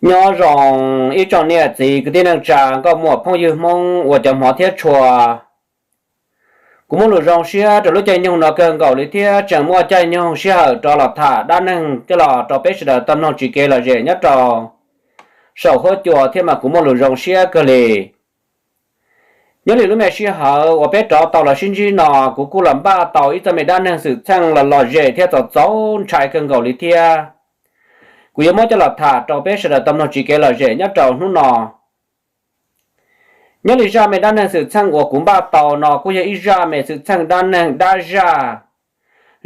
Nyob zoo ib tsoom niam txiv kwv tij neej tsa nkauj muam phooj ywg Hmoob uas cov hmov thiab tshua. Kuv muaj lus zoo siab rau lub caij nyoog no kawg nkaus li thiab tseem muaj caij nyoog sij hawm rov los tham dab neeg coj los rau peb sawv daws tau mloog tsiv kev lom zem nyob rau saum huab cua thiab mas kuv muaj lus zoo siab kawg li. Nyob li lub me sij hawm uas peb rov tau los sib ntsib no, kuv kuj los npaj tau ib txoj me dab neeg xwm txheej los lom zem thiab txaus txaus ntshai kawg nkaus li thiab. Kuv yuav muab coj los tham rau peb sawv daws tau mloog tsiv kev lom zem nyob rau hnub no. Nyob li zaj me dab neeg xwm txheej uas kuv npaj tau no kuj yog ib zaj me xwm txheej dab neeg dab zaj,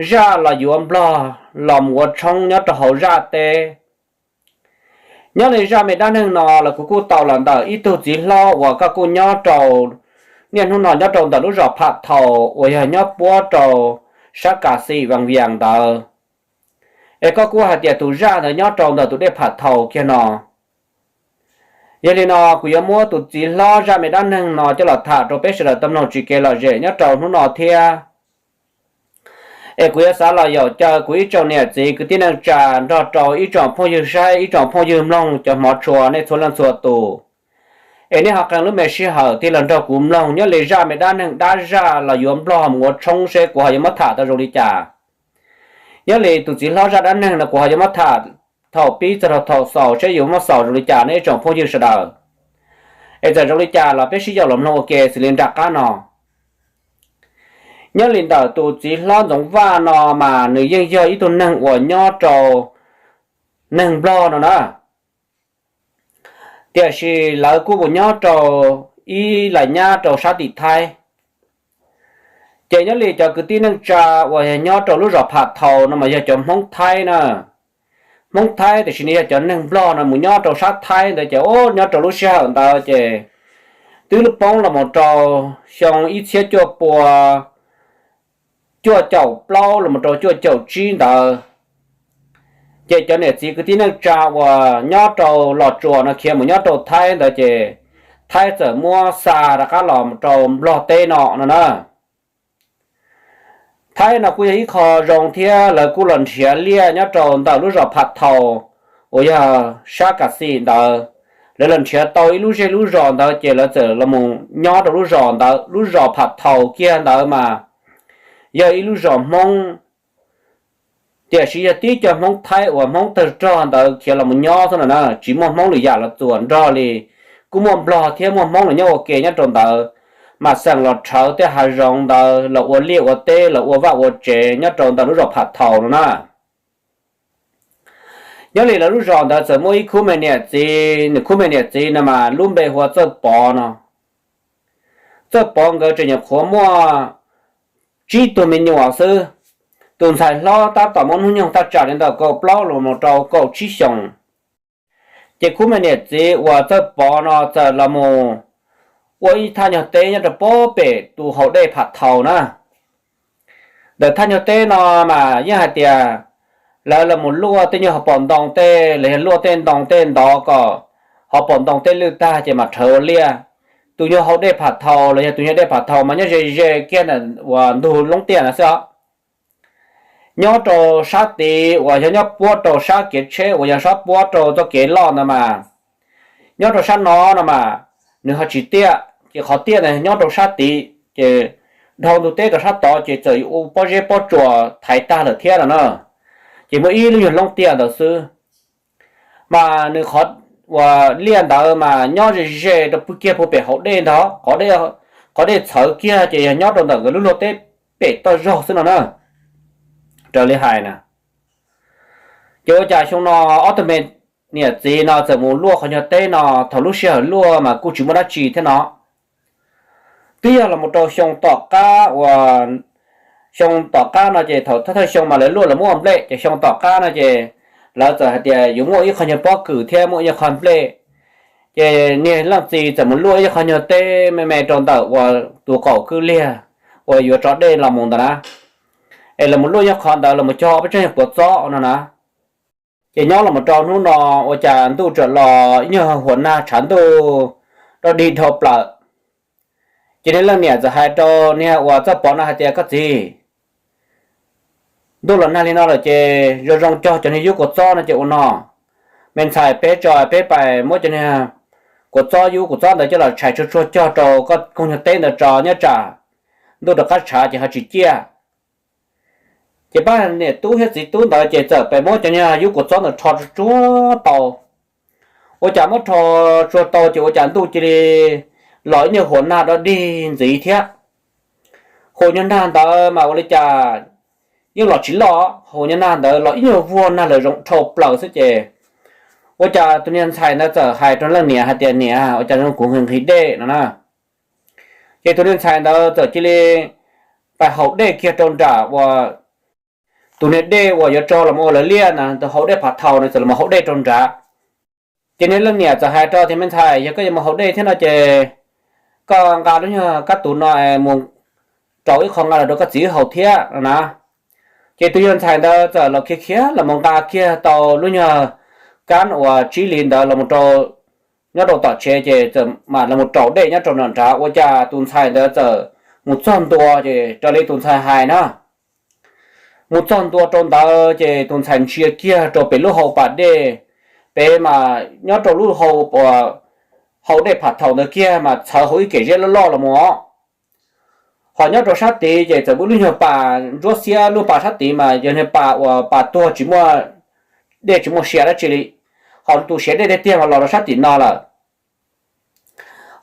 zaj los yuav nplog los mus ua tshoob nyob rau hauv zaj teb. Nyob li zaj me dab neeg no los kuv kuj tau los ntawm ib tug txiv hlob uas koj kuj nyob rau niaj hnub no nyob rau ntawm lub zos Pham Thaus uas yog nyob puab rau sab Kas Xim Vas Vias ntawd. Es koj kuj hais tias tus zaj ntawd nyob rau ntawm tus dej Pham Thaus kiag no. Yog li no kuv yuav muab tus txiv hlob zaj me dab neeg no coj los tham rau peb sawv daws tau mloog tsiv kev lom zem nyob rau hnub no thiab. Es kuv yuav xav los yaum caw kuv ib tsoom niam txiv kwv tij neej tsa nrog rau ib tsoom phooj ywg saib ib tsoom phooj ywg mloog cov hmov tshua nej txhua leej txhua tus. Es nej ho qee lub me sij hawm tig los nrog kuv mloog nyob li zaj me dab neeg dab zaj los yuav nplog mus ua tshoob seb kuv ho yuav muab tham tau zoo li cas. Nyob li tus txiv hlob zaj dab neeg no kuv ho yuav muab tham thaum pib txog rau thaum xaus seb yuav muab xaus zoo li cas nej ib tsoom phooj ywg sawv daws. Es txawm zoo li cas los peb sib yaum los mloog ua ke xws li nram qab no. Nyob li ntawm tus txiv hlob Ntxoov Vaj no mas nws yeej yog ib tug neeg uas nyob rau neeg nplog no na. Tiam sis lawv kuj mus nyob rau ib las nyab rau sab tim Thaib. Ces nyob li cov kwv tij neej tsa uas yog nyob rau lub zos Pham Thaus no mas yog cov Hmoob Thaib na. Hmoob Thaib tiam sis nws yog cov neeg nplog no mus nyob rau sab Thaib ntawd ces nyob rau lub sij hawm ntawd ces twb poob los mus rau xyoo ib txhiab cuaj pua cuaj caum plaub los mus rau cuaj caum tsib ntawd. Ces cov niam txiv kwv tij neej tsa uas nyob rau Los Tsuas no khiav mus nyob rau Thaib ntawd ces Thaib txawm muab xa rov qab los mus rau Nplog teb no no na. Thaib no kuj yog ib qho zoo thiab lawv kuj los nrhiav liaj nyob rau ntawm lub zos Pham Thaus uas yog sab Kas Xim ntawd. Lawv los nrhiav tau ib lub zej lub zos ntawd ces lawv txawm los mus nyob rau lub zos ntawd. Lub zos Pham Thaus kiag ntawd mas yog ib lub zos Hmoob, tiam sis yog tib co Hmoob Thaib uas Hmoob tawg rog ntawd khiav los mus nyob xwb no na, tsis muaj Hmoob lwm yam los txuas nrog li. Kuj muaj Nplog thiab muaj Hmoob los nyob ua ke nyob rau ntawd, mas xeem los rhawv tej hav zoov ntawd los ua liaj ua teb los ua vaj ua tsev nyob rau ntawm lub zos Pham Thaus no na. Nyob li lawv lub zos ntawd txawm muaj ib khub me niam txiv, nws khub me niam txiv no mas lub npe hu ua Txawj Pov no. Txawj Pov nkawd tseem nyuam qhuav muaj tsib tug me nyuam xwb. Tus ntxhais hlob tab tom muaj hnub nyoog thaj tsam li ntawm kaum plaub los mus rau kaum tsib xyoos. Ces khub me niam txiv uas Txawj Pov no txawm los mus ua ib thaj nyuag teb nyob rau puag pem tus hauv dej Pham Thaus na. Ntawm thaj nyuag teb no mas yeej hais tias lawv los mus luaj tej nyuag hauv paus ntoo tej los yog luaj tej ntoo tej ntov kom hauv paus ntoo tej lwj tag ces mam rhawv ua liaj. Tus nyuag hauv dej Pham Thaus los yog tus nyuag dej Pham Thaus mas nyob ze ze kiag ntawm uas ntug Loob Tiaj ntawd xwb os. Nyob rau sab tid uas yog nyob puab rau sab kev tsheb uas yog sab puab rau txoj kev loj ntawd mas, nyob rau sab no no mas nws ho tsis tiaj, ces qhov tiaj ntawd nyob rau sab tid, ces dhau ntug teb rau sab tod ces txawm yuav ua pob zeb pob tsuas thaiv tag lawm thiab no na. Ces muaj ib lub nyuag Loob Tiaj ntawd xwb. Mas nws qhov uas liaj ntawd mas nyob ze ze rau pw kiag puag pem hauv dej ntag, qhov dej txhawv kiag ces yog nyob rau ntawm nkawd lub luag teb pem toj zog xwb no na. Raws li hais na, ces ua cas xyoo no ob tug me niam txiv no txawm mus luaj qhov nyuag teb no, thaum lub sij hawm luaj mas kuj tsis muaj dab tsi thiab no. Twb yog los mus rau xyoo tom qab uas, xyoo tom qab no ces thaum thawj thawj xyoo mas lawv luaj lawv muaj nplej, ces xyoo tom qab no ces lawv txawm hais tias yuav muaj ib qho nyuag pob kws thiab muaj ib nyuag qho nplej. Ces niag leej txiv txawm mus luaj ib qho nyuag teb me me rau ntawm uas tus qaum kwj liag uas yuav tso dej los mus ntawd na, es los mus luaj ib qho ntawd los mus cog peb tsob nyuag kua txob no na. Ces nyob los mus rau hnub no ua cas ntuj tsuam los ib nyuag huam nag tshav ntuj dog dig dhau plaws. Ces niag leej niam txawm hais rau niag uas Txawj Pov no hais tias, koj txiv, ntuj los nag li no lawm ces zoo zoo cog cov niag yub kua txob no ces ua no, me ntxhais, peb tso peb pais muab cov niag kua txob, yub kua txob ntawd coj los tshais tsuag tsuag cog rau koj koog nyuag teb ntawd tso, nyob tsam ntuj rov qab tshav ces ho tsis ciaj. Ces pab niam tub thiab txiv tub ntawd ces txawm pais muab cov niag yub kua txob ntawd rho tsuag tsuag tau. Ua cas muab rho tsuag tau ces ua cas ntuj cia li los ib nyuag huas nag dog dig ntxiv thiab. Huas nyuag nag ntawd mas ua li cas yeej los tsis loj, huas nyuag nag ntawd los ib nyuag vuag nag lawm zoo dhau plaws xwb ces ua cas tus niag ntxhais ntawd txawm hais rau leej niam hais tias, Niam, ua cas zoo kuv nqhis nqhis dej no na? Ces tus niag ntxhais ntawd txawm cia li pais haus dej kiag rau nram uas tus niag dej uas yuav tso los ua lawv liaj na, tus haus dej phav thaum na, txawm los haus dej rau nrad. Ces niag leej niam txawm hais rau tias, Me ntxhais, yog koj yuav mus haus dej thiab no ces koj nqa lub nyuag kab tus no mus rau ib qho nqa los rau koj txiv wb haus thiab no na. Ces tus yawg ntxhais ntawd txawm los khiav khiav los mus nqa kiag tau lub nyuag kab uas tsib li ntawd los rau nyob rau tom tsev ces txawm mam los mus rau dej nyob rau nram nrad. Ua cas tus ntxhais ntawd txawm mus txog ntua ces raws li tus ntxhais hais na, mus txog ntua rau ntawd ces tus ntxhais ntsia kiag rau pem lub hau pas dej, pem mas nyob rau lub hau, hau dej phav thaum ntawd kiag mas txhawv hauv ib kem zeb loj loj los mus. Ho nyob rau sab tid ces txawm muaj lub nyuag pas ntsuab xiab, lub pas sab tid mas yog niag pas uas pas tuag tsis muaj dej tsis muaj sia dab tsi li. Ho tus siav dej tiag tiag mas los rau sab tim no lawm.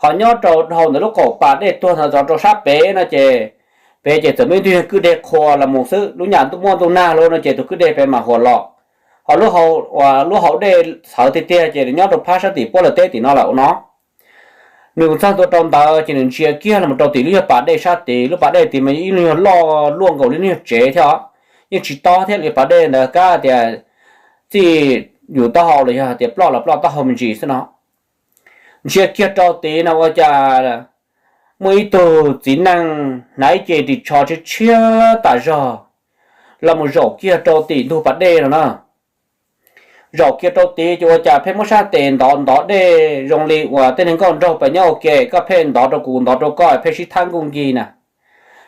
Ho nyob rau dhau ntawm lub qaum pas dej tuag ntawd rov rau sab pem no ces, pem ces txawm muaj ib tug kwj deg qhua los mus xwb, lub nyam muaj ntuj nag lawm no ces tus kwj deg pem mas huas los. Ho lub hau dej txhawv tiag tiag ces nyob rau phab sab tim puab lawv teb tim no lawm ua no. Nws txog ntua rau ntawd ces nws ntsia kiag los rau tim lub nyuag pas dej sab tid, lub pas dej tid mas ib lub nyuag loj luaj nkaus li lub nyuag tsev thiab os, yeej tsis tob thiab li. Pas dej ntawd kab tias txij yus taub hau los yog tias ploj los ploj taub hau me ntsis xwb no. Ntsia kiag rau tid no ua cas muaj ib tug txiv neej hnav ib ce ris tsho tshiab tshiab tas zog los mus zaum kiag rau tim ntug pas dej no na. Zaum kiag rau tid ces ua cas pheej muab sab tes ntov ntov dej zoo li uas tej neeg nkauj nraug pem nyob ua ke, koj pheej ntov rau kuv ntov rau koj pheej sib thab nkuj nkig na.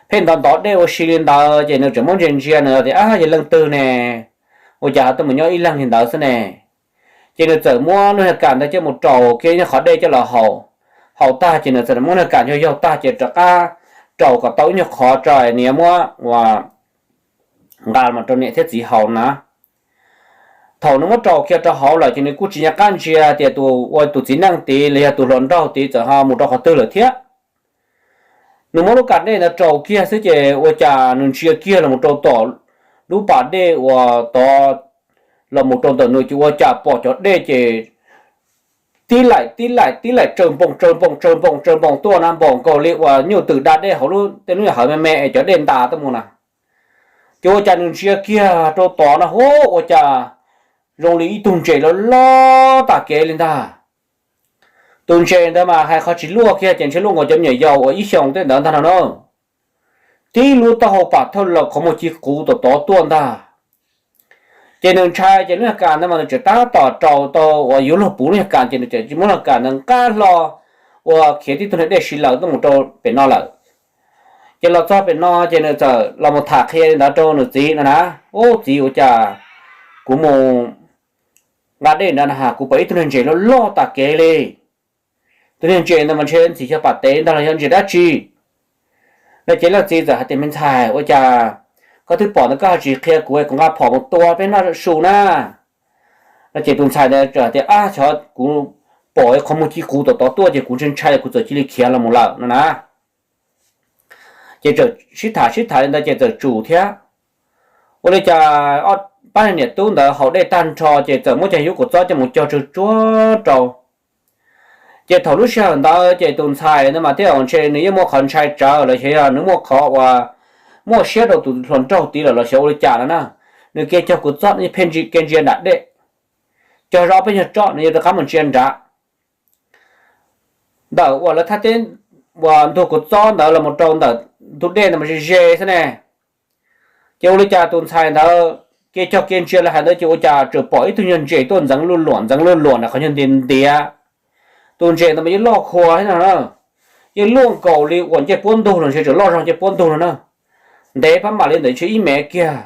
Pheej ntov ntov dej ua si li ntawd ces nws tseem muab ntsia ntsia nws tias, Ab, yog leej twg ne? Ua cas ho tuaj mus nyob ib leeg li ntawd xwb ne? Ces nws txawm muab lub nyuag kas ntawd coj mus raus kiag ib nyuag qhov dej coj los haus. Haus tag ces nws txawm muab nyuag kas yaug yaug tag ces rov qab raus kom tau ib nyuag qhov tso nws yuav muab ua nqa los rau niam thiab txiv haus na. Thaum nws muab raus kiag rau hauv lawm ces nws kuj tsis nco qab ntsia tias tus ua tus txiv neej tid los yog tus hluas nraug tid txawm ho mus rau qhov twg lawm thiab. Nws muab lub kas dej ntawd raus kiag xwb ces ua cas nws ntsia kiag los mus rau tom lub pas dej uas tod los mus rau ntawm nws ces ua cas pom cov dej ces tib laim tib laim tib laim tsaws npoos tsaws npoos tsaws npoos tsaws npoos tuaj na, npaum nkaus li uas nyuj twm da dej hauv lub tej lub nyuag hawv me me es cov dej ntas tuaj mus na. Ces ua cas nws ntsia kiag rau tod no hu, ua cas zoo li ib tug ntses loj loj tas kev li ntag. Tus ntses ntawd mas hais qhov tsis luaj kiag ces ntshe luaj nkaus cov me nyuam yaus uas ib xyoos tej ntawd ntag no na. Tib lub taub hau pam thawj laus qhov muag ci quv tom tod tuaj ntag. Ces nws ntshai ces lub nyuag kas ntawd mas nws tseem tab tom raus tau uas yuav luag puv lub nyuag kas ces nws tseem muab lub nyuag kas ntawd nqab hlo ua khiav tib tug niag dej si lawm tuaj mus rau pem no lawm. Ces los txog pem no ces nws txawm los mus tham qhia li ntawd rau nws txiv no na, Ub txiv, ua cas kuv mus nqa dej ntawd na has kuv pom ib tug niag ntses loj loj tas kev li. Tus niag ntses ntawd mas ntshe ntxim yog pam tev ntag los yog ntses dab tsi. No ces leej txiv txawm hais tias, Me ntxhais, ua cas koj twb pom ntawd koj ho tsis qhia kuv es kuv nqa phom mus tua peb noj su na? No ces tus ntxhais ntawd txawm hais tias, Ab, xyov kuv pom qhov muag ci quv tom tod tuaj ces kuv ntshai ntshai kuv txawm cia li khiav los mus lawm no na. Ces txawm sib tham sib tham li ntawd ces txawm tsum thiab. Ua li cas pab niam tub ntawd haus dej tag nrho ces txawm muab cov yub kua txob coj mus cog tsuag tsuag rau. Ces thaum lub sij hawm ntawd ces tus ntxhais ntawd mas thiaj ntshe nws yeej muaj qhov ntshai tsawv los xyov yog nws muaj qhov uas muaj siab rau tus hluas nraug tid lawm los xyov ua li cas no na. Nws kiag cog kua txob pheej ntsia ke ntsia nram dej, cog zog ob peb nyuag tsob nws yuav rov qab mus ntsia nrad ntawm uas lawv thaj teb uas ntug kua txob ntawd los mus rau ntawm ntug dej ntawd mas ze ze xwb ne. Ces ua li cas tus ntxhais ntawd kev cog kev ntsia li hais ntawd ces ua cas tseem pom ib tug nyuag ntses tuaj ntxeev luj luam ntxeev luj luam na, qhov nyuag ntiav ntiav. Tus ntses ntawd mas yeej loj khuav thiab no na, yeej luaj nkaus li uas ncej puab ntug los ntshe tseem loj zog ncej puab ntug no na. Ntev phab mam li ntawd ntshe ib mev kiag,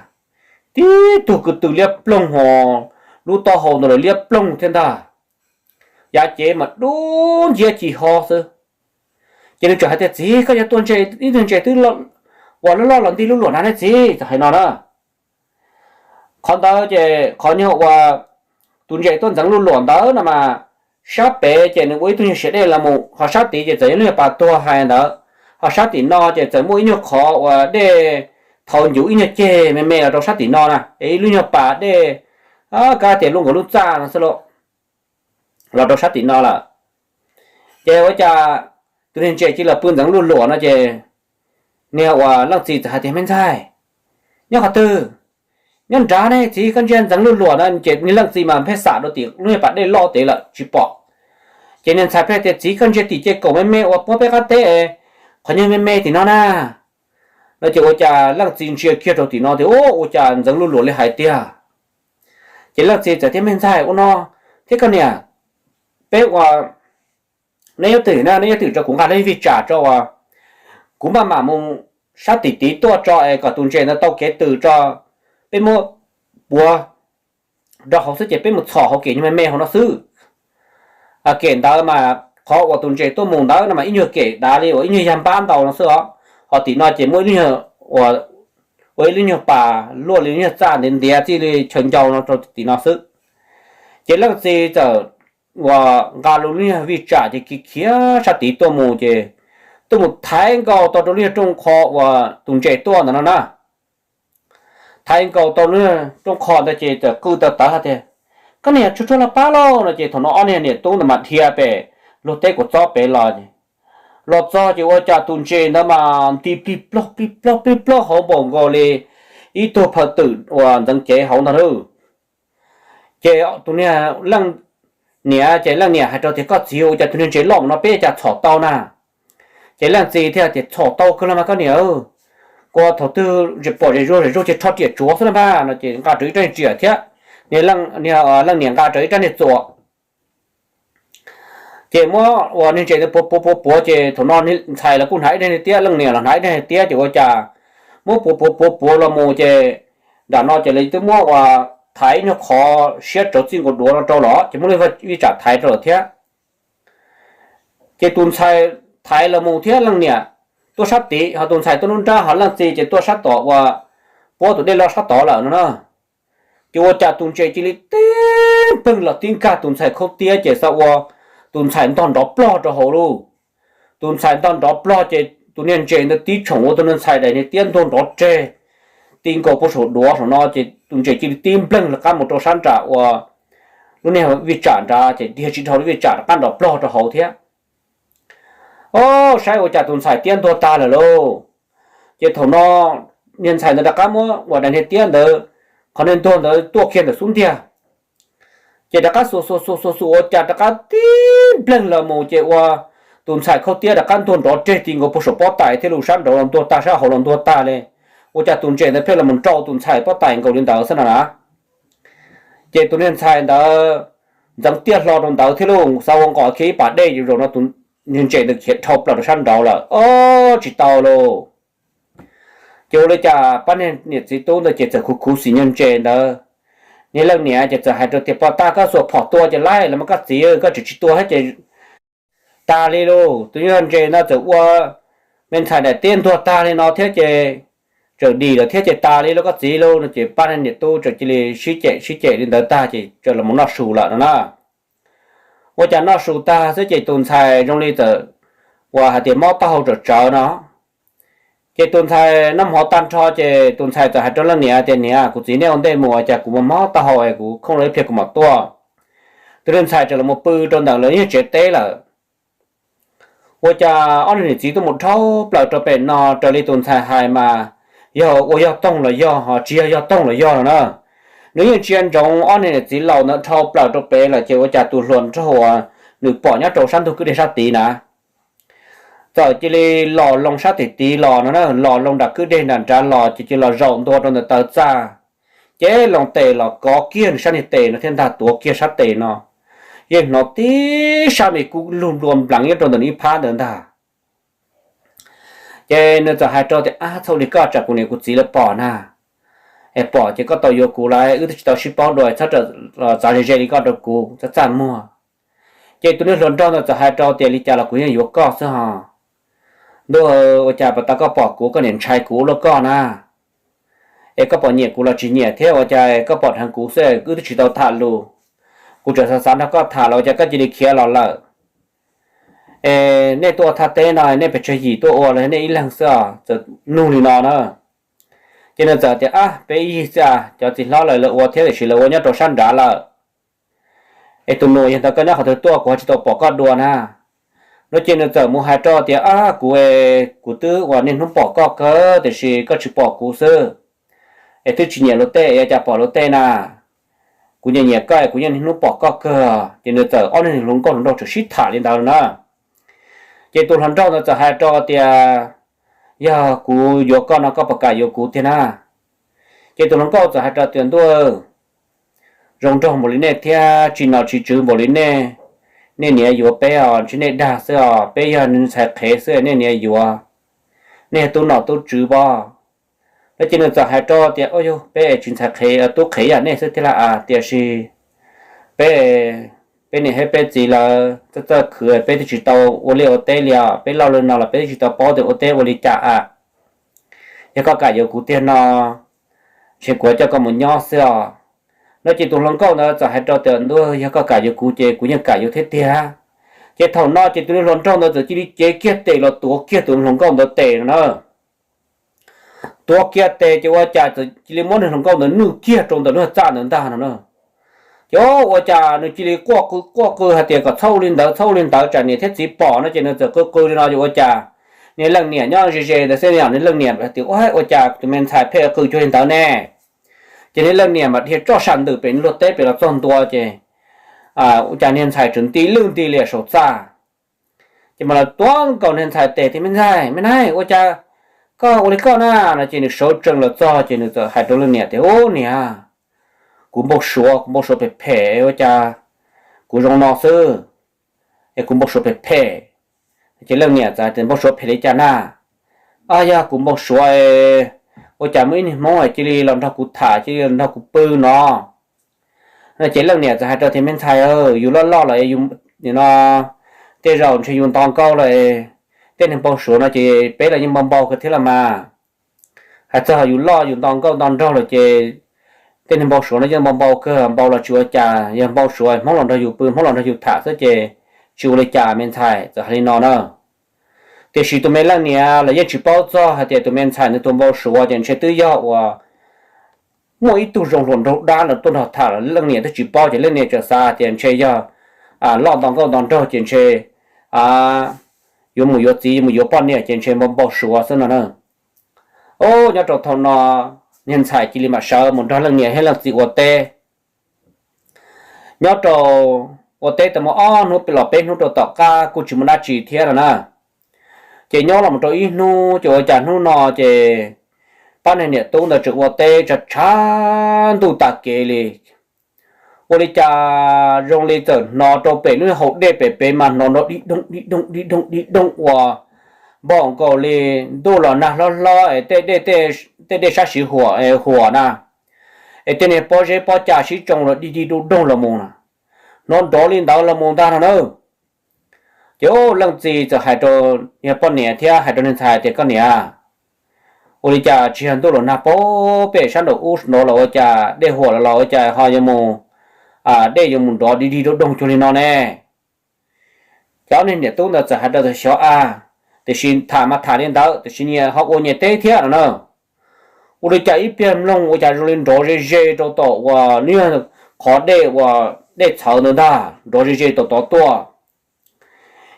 tib tug kwv tw liab ploog hos lub taub hau ntawd los liab ploog thiab ntag. Yav cev mas dub nciab ci ho xwb. Ces nws txawm hais tias, Txiv, koj yuav tua ntses, ib tug ntses twb uas loj loj los nti lub luam na ne txiv, txawm hais no na. Qhov ntawd ces qhov nyuag uas tus ntses tuaj ntxeev lub luam ntawd no mas, sab pem ces nws ua ib tug nyuag siav dej los mus, ho sab tid ces txawm yog lub nyuag pas tuag hais ntawd, ho sab tim no ces txawm muaj ib nyuag qhov uas dej thaum ncuv ib nyuag ceg me me los rau sab tim no na, es ib lub nyuag pas dej kab tias lub nkaus lub txaj no xwb los rau sab tim no lawm. Ces ua cas tus niag ntses cia li pw ntxeev lub luam no ces niag uas leej txiv txawm hais tias, Me ntxhais, nyob qhov twg? Nyob nrad ne txiv, koj ntsia ntxeev lub luam no. Ces niag leej txiv mas pheej xam rau tim lub nyuag pas dej loj tid lawm tsis pom. Ces niag ntxhais pheej tias, Txiv, koj ntsia tim ces kaum me me uas puab peb qab teb, qhov nyuag me me tim no na. No ces ua cas leej txiv ntsia kiag rau tim no tias, Ua cas ntxeev lub luam li hais tiag? Ces leej txiv txawm tias, Me ntxhais, ua no thiab koj niam, peb ua, neb yuav twm na, neb yuav twm rau kuv nqa lub vij tsam tso uas kuv maj mam mus sab tim tid tuaj tso es kom tus ntses ntawd tau kev twm tso, peb muab puav rau hauv xwb ces peb mus txhom hauv kem nyuag me me hauv no xwb. Kem ntawd mas qhov uas tus ntses tuaj mus ntawd no mas ib nyuag kem dav li uas ib nyuag yag npab ntau no xwb os, ho tim no ces muaj ib lub nyuag, ua ib lub nyuag pas luaj li nyuag txaj ntiav ntiav txij li chaw ncau no rau tim no xwb. Ces leej txiv txawm uas nqa lub nyuag vij tsam ces khiav khiav sab tid tuaj mus ces tuaj mus thaiv nkaus tau rau lub nyuag rooj qho uas tus ntses tuaj ntawd no na. Thaiv nkaus tau lub rooj qho ntawd ces txawm qw tawv tawv hais tias, Koj niam, tsuag tsuag los pab lauj! No ces thaum no ob niag niam tub ntawd mas dhia pem luag teb kuv txob pem los. Los txog ces ua cas tus ntses ntawd mas nti plig plaug plig plaug plig plaug hauv npaum nkaus li ib tug phaw twm uas ntxeev cev hauv ntag lauj. Ces tus niag leej niam, ces leej niam hais rau tias, Koj txiv, ua cas tus niag ntses loj no peb cas txhom tau na? Ces leej txiv thiaj tias, Txhom tau kawg los mas koj niam, kuv thaum twg pom zes zuag zes zuag ces rho riam tsuav xwb na mas. No ces nqa rawv ib rab niag riam thiab, niag leej niam nqa rawv ib rab niag txuas. Ces muab uas niag ntses ntawd puav puav puav puav ces thaum no ntxhais los kuj hnav ib rab niag tiab, leej niam los hnav ib rab niag tiab ces ua cas muab puav puav puav puav los mus ces nram no ces lawv twb muab uas thaiv ib nyuag qhov siab rawv txij nkaus duav no rau los ces muab lub vij tsam thaiv rau lawm thiab. Ces tus ntxhais thaiv los mus thiab leej niam tuaj sab tid, ho tus ntxhais tuaj nruab nrab, ho leej txiv ces tuaj sab tom uas puab tus dej loj sab tod lawm no na. Ces ua cas tus ntses cia li tib npleeg los tib nkag tus ntxhais khaub tiab ces xav ua tus ntxhais ntog nrov plog rau hauv lauj. Tus ntxhais ntog nrov plog ces tus niag ntses ntawd tib tshoom ua tus niag ntxhais daim niag tiab ntuag nrov reg ti nkaus puag saum duav saum no ces tus ntses cia li tib npleeg lawv qab mus rau sab nram uas lub niag vij tsam nrad ces dhia tsis dhau lub vij tsam rov qab nrov plog rau hauv thiab. Ob, saib ua cas tus ntxhais tiab ntuag tag lawm lauj. Ces thaum no niag ntxhais ntawd rov qab muab uas daim niag tiab ntawd, qhov niag ntuag ntawd tuaj kiag ntawm xub ntiag. Ces rov qab xuas xuas xuas xuas xuas ua cas rov qab tib npleeg los mus ces ua tus ntxhais khaub tiab rov qab ntuag nrov reg ti nkaus puag saum pob tais thiab lub sab nraud los ntuag tag, sab hauv los ntuag tag li. Ua cas tus ntses ntawd pheej los mus nrau tus ntxhais pob tais nkaus li ntawd xwb no na. Ces tus niag ntxhais ntawd ntxeev tiaj hlo rau ntawd thiab lauj, xav ua nqos kiag ib pas dej ces zaum no tus niag ntses ntawd khiav dhau plaws rau sab nraud lawm, ob, tsis tau lauj. Ces ua li cas pab niag niam txiv tub ntawd ces txawm khuv khuv xim niag ntses ntawd. Niag leej niam ces txawm hais rau tias, Pog, tag koj xuas phom tua ces laij los mas koj txiv, koj tseem tsis tua thiab ces tas li lauj. Tus niag ntses no txawm ua me ntxhais daim tiab ntuag tag li no thiab ces txawm dim lawm thiab ces tas li lauj koj txiv lauj. No ces pab niag niam tub txawm cia li sib cem sib cem li ntawd tag ces txawm los noj su lawm no na. Ua cas noj su tag xwb ces tus ntxhais zoo li txawm uas hais tias mob taub hau tsawm tsawv no. Ces tus ntxhais noj mov tag nrho ces tus ntxhais txawm hais rau leej niam tias, Niam, kuv txiv, nej ua ntej mus, cas kuv mob taub hau es kuv khooj los ib pliag kuv mam tuaj. Tus niag ntxhais txawm los mus pw rau ntawm lawv niag tsev teb lawm. Ua cas ob niag niam txiv tuaj mus dhau plaws rau pem no, raws li tus ntxhais hais mas yog ua yog toog los yog, tsis yog yog toog los yog no na. Nws yeej ntsia ntsoov ob niag niam txiv laus ntawd dhau plaws rau pem lawm ces ua cas tus hluas nraug uas nws pom nyob rau sab ntug kwj deg sab tid na txawm cia li los loo sab tim tid los no na, los loo nram kwj deg nram nrad los ces cia li los zaum ntua rau ntawm taw txaj. Ces loo tes los kov kiag nws sab niag tes no thiab ntag, tuav kiag sab tes no, yeej hnov tib sab me kub lug nplua npleev nyob rau ntawm nws ib phab ntawd ntag. Ces nws txawm hais rau tias, Ab, txhaum li koj tsam kuv niam kuv txiv lawv pom na. Es pom ces koj tau yuav kuv lawm, wb twb tsis tau sib paub dua, txhob txav ze ze li koj rau kuv, txaj txaj muag. Ces tus niag hluas nraug ntawd txawm hais rau tias, li cas los kuv yeej yuav koj xwb hos. Ntuj, ua cas pas tas koj pom kuv koj niam ntshai kuv ua luaj koj na? Es koj pom nyiam kuv los tsis nyiam thiab ua cas koj pom dheev kuv xwb, wb twb tsis tau tham lus, kuv tseem xav xav nrog koj tham los ua cas koj cia li khiav los lawm? Es nej tuaj ua thaj teb no nej pes tsawg yim tuaj ua los nej ib leeg xwb os? Txawm nug li no na. Ces nws txawm tias, ab, peb ib yig xwb, cov txiv hlob lawv ua thiab tiam sis lawv ua nyob rau sab nrad lawm. Es tus nus yog ntawd koj nyob qhov twg tuaj kuv ho tsis tau pom koj dua na. No ces nws txawm mus hais rau tias, ab, kuv, kuv twb ua niaj hnub pom koj kawg tiam sis koj tsis pom kuv xwb. Es twb tsis nyiam luag tej, ua cas pom luag tej na? Kuv nyiam nyiam koj, kuv yeej niaj hnub pom koj kawg. Ces nws txawm, ob niag hluas nkauj hluas nraug txawm sib tham li ntawd na. Ces tus hluas nraug ntawd txawm hais rau tias, yog kuv yuav koj no koj puas kam yuav kuv tiag na? Ces tus hluas nkauj txawm hais rau tias, ntuj, zoo nraug npaum li nej thiab tsis nom tsis tswv npaum li nej, nej niam yuav peb os, ntshe nej dag xwb os, peb yog ntxhais qhev xwb nej niam yuav, nej yog tub nom tub tswv pob. No ces nws txawm hais rau tias, yog peb tsis ntxhais qhev, tub qhev yam nej xwb thiab lauj, tiam sis peb, peb niam thiab peb txiv lawv txawj txawj khwv, peb twb tsis tau ua liaj ua teb li os, peb loj li no los peb twb tsis tau paub tias ua teb ua li cas a. Yog koj kam yuav kuv tiag no, ntshe kuv coj koj mus nyob xwb os. No ces tus hluas nkauj ntawd txawm hais rau tias, ntuj, yog koj kam yuav kuv ces kuv yeej kam yuav thiab tiag. Ces thaum no ces tus niag hluas nraug ntawd txawm cia li cev kiag tes los tuav kiag tus hluas nkauj ntawd tes no na. Tuav kiag tes ces ua cas txawm cia li muab niag hluas nkauj ntawd nwj kiag rau ntawm lub txaj ntawd ntag no na. Ces ua cas nws cia li quaj qw quaj qw hais tias kom txhob ua li ntawd, txhob ua li ntawd tsam niam thiab txiv pom no ces nws txawm qw qw li no ces ua cas niag leej niam nyob ze ze ntawd xwb, niag leej niam tias, ua cas tus me ntxhais pheej qw cuag li ntawd ne? Ces niag leej niam mas dhia roj sam ntws pem luag teb pem los txog ntua ces ua cas niag ntxhais tseem nti lwj nti liam saum txaj. Ces mas lawv tuav nkaus niag ntxhais tes tias, me ntxhais, me ntxhais, ua cas koj ua li koj na? No ces nws sawv tsees los txog ces nws txawm hais rau leej niam tias, ub niam, kuv npau suav, kuv npau suav phem phem ua cas kuv zoo no xwb, es kuv npau suav phem phem. Ces leej niam txawm hais tias, npau suav phem li cas na? Ab, yog kuv npau suav ua cas muaj ib niag hmoob cia li los nrog kuv tham, cia li los nrog kuv pw no. No ces leej niam txawm hais rau tias, me ntxhais, yus loj loj lawm no, tej zaum ntshe yus nto nkauj lawm, tej niag npau suav no ces peb los yeej npau npau kawg thiab los mas. Hais txog yus loj yus nto nkauj nto nraug lawm ces tej niag npau suav no yeej npau npau kawg, npau los tsis ua cas, yog npau suav hmoob los nrog yus pw hmoob los nrog yus tham xwb ces tsis ua li cas me ntxhais, txawm hais li no na. Tiam sis tus me leej niam los yeej tsis paub txog hais tias tus me ntxhais nws tus npau suav ces ntshe twb yog uas muaj ib tug zoo hluas nraug dab ntawd tuaj nrog tham los leej niam twb tsis paub ces leej niam txawm xav tias ntshe yog loj nto nkauj nto nraug ces ntshe yuav mus yuav txiv yuav mus yuav poj niam ces ntshe npau npau suav xwb no na. Ub, nyob rau thaum no niag ntxhais cia li mam sawv mus nrog leej niam thiab leej txiv ua teb. Nyob rau ua teb tau muaj ob hnub los peb hnub rau tom qab kuj tsis muaj dab tsi thiab no na. Ces nyob los mus rau ib hnub ces ua cas hnub no ces pab niag niam tub ntawd tseem ua teb tshav tshav ntuj tas kev li. Ua li cas zoo li txawm hnov rau pem lub hauv dej pem pem mas hnov nrov di dooj di dooj di dooj di dooj uas npaum nkaus li ntuj los nag hlob hlob es tej dej sab siv huam na, es tej niag pob zeb pob ca sib tsoo los dig dig dooj dooj los mus na. Hnov nrov li ntawd los mus ntag no na. Ces leej txiv txawm hais rau poj niam thiab hais rau niag ntxhais tias, koj niam, ua li cas tsis yog ntuj los nag pem sab nraum ub no los ua cas dej huam los los ua cas ho yuav mus, dej yuav mus nrov dig dig dooj dooj cuag li no ne? Ces ob niag niam tub ntawd txawm hais rau tias, xyov a, tiam sis tham mas tham li ntawd tiam sis nyias ho ua nyias teb thiab no na. Ua li cas ib pliag mloog ua cas zoo li nrov ze ze rau tom uas nws qhov dej uas dej txhawv ntawd ntag, nrov ze ze tom tod tuaj.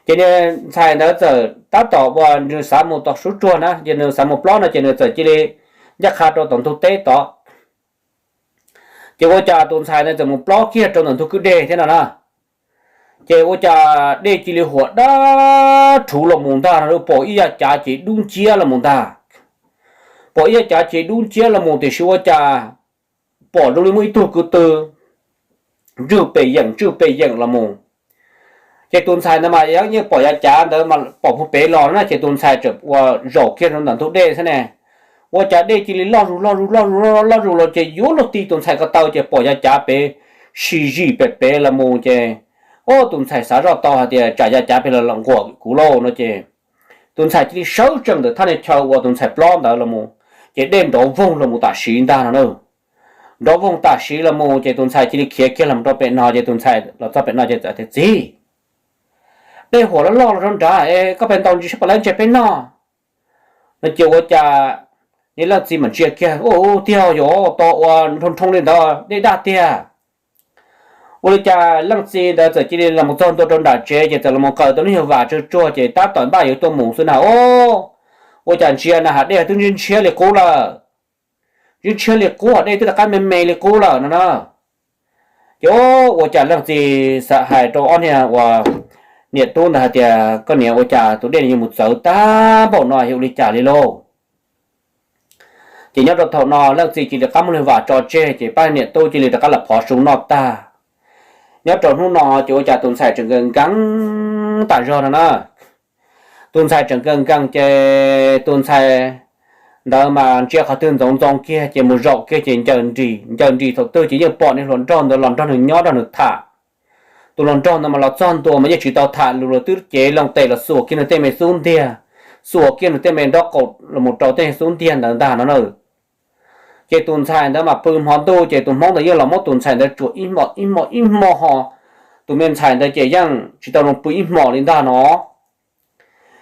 Ces niag ntxhais ntawd txawm tab tom uas nws xav mus tom sub tsuag na, ces nws xav mus plob no ces nws txawm cia li ncaj qha rau tom ntug teb tod. Ces ua cas tus ntxhais ntawd txawm mus plob kiag rau ntawm ntug kwj deg thiab no na. Ces ua cas dej cia li huam dab rhuv los mus ntag no, pom ib yav cav ces dub nciab los mus ntag. Pom ib yav cav ces dub nciab los mus tiam sis ua cas pom zoo li muaj ib tug kwv tw ntswj pes yeem ntswj pes yeem los mus. Ces tus ntxhais ntawd mas yeej pom yav cav ntawd mas pom puag pem los na, ces tus ntxhais txawm ua zaum kiag rau ntawm ntug dej xwb ne. Ua cas dej cia li loj zus loj zus loj zus loj zus los ces yuav luag ti tus ntxhais ko taw ces pom yav cav pem, sib zim pem pem los mus ces, o, tus ntxhais xav zoj tau hais tias tsam yav cav pem los los nquam kuv lauj no ces tus ntxhais cia li sawv tsees ntawm thaj niag chaw uas tus ntxhais plob ntawd los mus, ces dej nrov voog los mus tam sim ntag no na. Nrov voog tam sim los mus ces tus ntxhais cia li khiav kiag los rau pem no ces tus ntxhais los txog pem no ces txawm tias, Txiv, dej huam loj loj los rau nrad es koj pes ntaus ntsis saib puas laib ntses peb noj no ces ua cas niag leej txiv mam ntsia kiag, u, tiag, yuav tau ua nroo nroo li ntawd dej daj tiag. Ua li cas leej txiv ntawd txawm cia li los txog ntua rau nram tsev ces txawm los qaws tau lub nyuag vas tsuag tsuag ces tab tom npaj yuav tuaj mus xwb na, o, ua cas ntsia na has dej twb ntshiab ntshiab li qub lawm. Ntshiab ntshiab li qub, dej twb rov qab me me li qub lawm no na. Ces ua cas leej txiv xav hais rau ob niag uas niam tub ntawd hais tias, Koj niam, ua cas tus dej no yuav mus txawv tag npaum no yog ua li cas li lauj? Ces nyob rau thaum no leej txiv cia li rov qab muab lub vas tso tseg ces pab niam tub cia li rov qab los phov su noj tag. Nyob rau hnub no ces ua cas tus ntxhais tseem nkees nkees tas zog no na. Tus ntxhais tseem nkees nkees ces tus ntxhais ntawd mas ntsia qhov twg ntxoov ntxoo kiag ces mus zaum kiag ces ncaws nris, ncaws nris thaum twg ces yeej pom niag hluas nraug ntawd los nrog nws nyob nrog nws tham. Tus hluas nraug ntawd mas los txog ntua mas yeej tsis tau tham lus los twb cev loo tes los xuas kiag nws tej me xub ntiag, xuas kiag nws tej me nrob qaum los mus rau tej xub ntiag ntawd ntag no na. Ces tus ntxhais ntawd mas pw hmo ntuj ces tus hmoob ntawd yeej los muab tus ntxhais ntawd tsuam ib hmo ib hmo ib hmo ho. Tus me ntxhais ntawd ces yeej tsis tau zoo pw ib hmo li ntag no.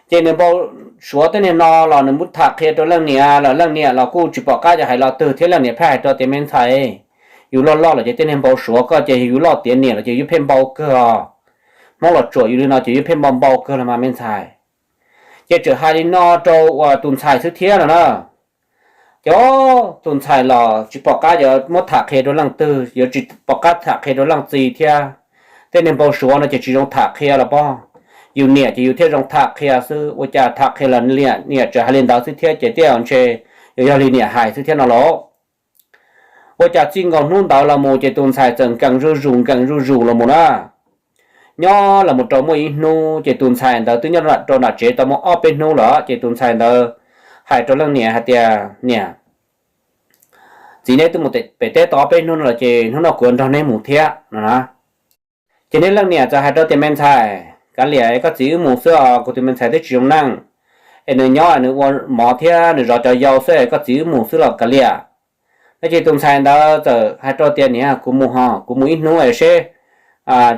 Ces nws npau suav tej niag no los nws muab tham qhia rau leej niam los leej niam los kuj tsis pom qab yuav hais lo twg thiab leej niam pheej hais rau tias, Me ntxhais, yus loj loj lawm ces tej niag npau suav koj ces yus loj tiav niam los ces yuav pheej npau kawg os. Hmoob los tsuam yus li no ces yuav pheej npau npau kawg los mas me ntxhais. Ces txawm hais li no rau uas tus ntxhais xwb thiab no na. Ces tus ntxhais los tsis pom qab yuav muab tham qhia rau leej twg, yuav tsis pom qab tham qhia rau leej txiv thiab. Tej niag npau suav no ces tsis zoo tham qhia los pob. Yus niam ces yus thiaj zoo tham qhia xwb, ua cas tham qhia los niam txawm hais li ntawd xwb thiab ces tej zaum ntshe yuav yog li niam hais xwb thiab no lauj. Ua cas txij nkaus hnub ntawd los mus ces tus ntxhais txawm nkees zuj zus nkees zuj zus los mus na. Nyob los mus rau muaj ib hnub ces tus ntxhais ntawd twb nyob rau nram tsev tau muaj ob peb hnub lawm ces tus ntxhais ntawd hais rau leej niam hais tias, Niam, txiv neb twb mus pem teb tau ob peb hnub no lawm ces hnub no kuv yuav nrog neb mus thiab no na. Ces niag leej niam txawm hais rau tias, Me ntxhais, kav liam, koj txiv wb mus xwb os, kuv tus me ntxhais twb tsis zoo neej es nws nyob nws ua mov thiab nws zov cov yau xwb es koj txiv wb mus xwb los kav liam. No ces tus ntxhais ntawd txawm hais rau tias, Niam, kuv mus ho, kuv mus ib hnub es seb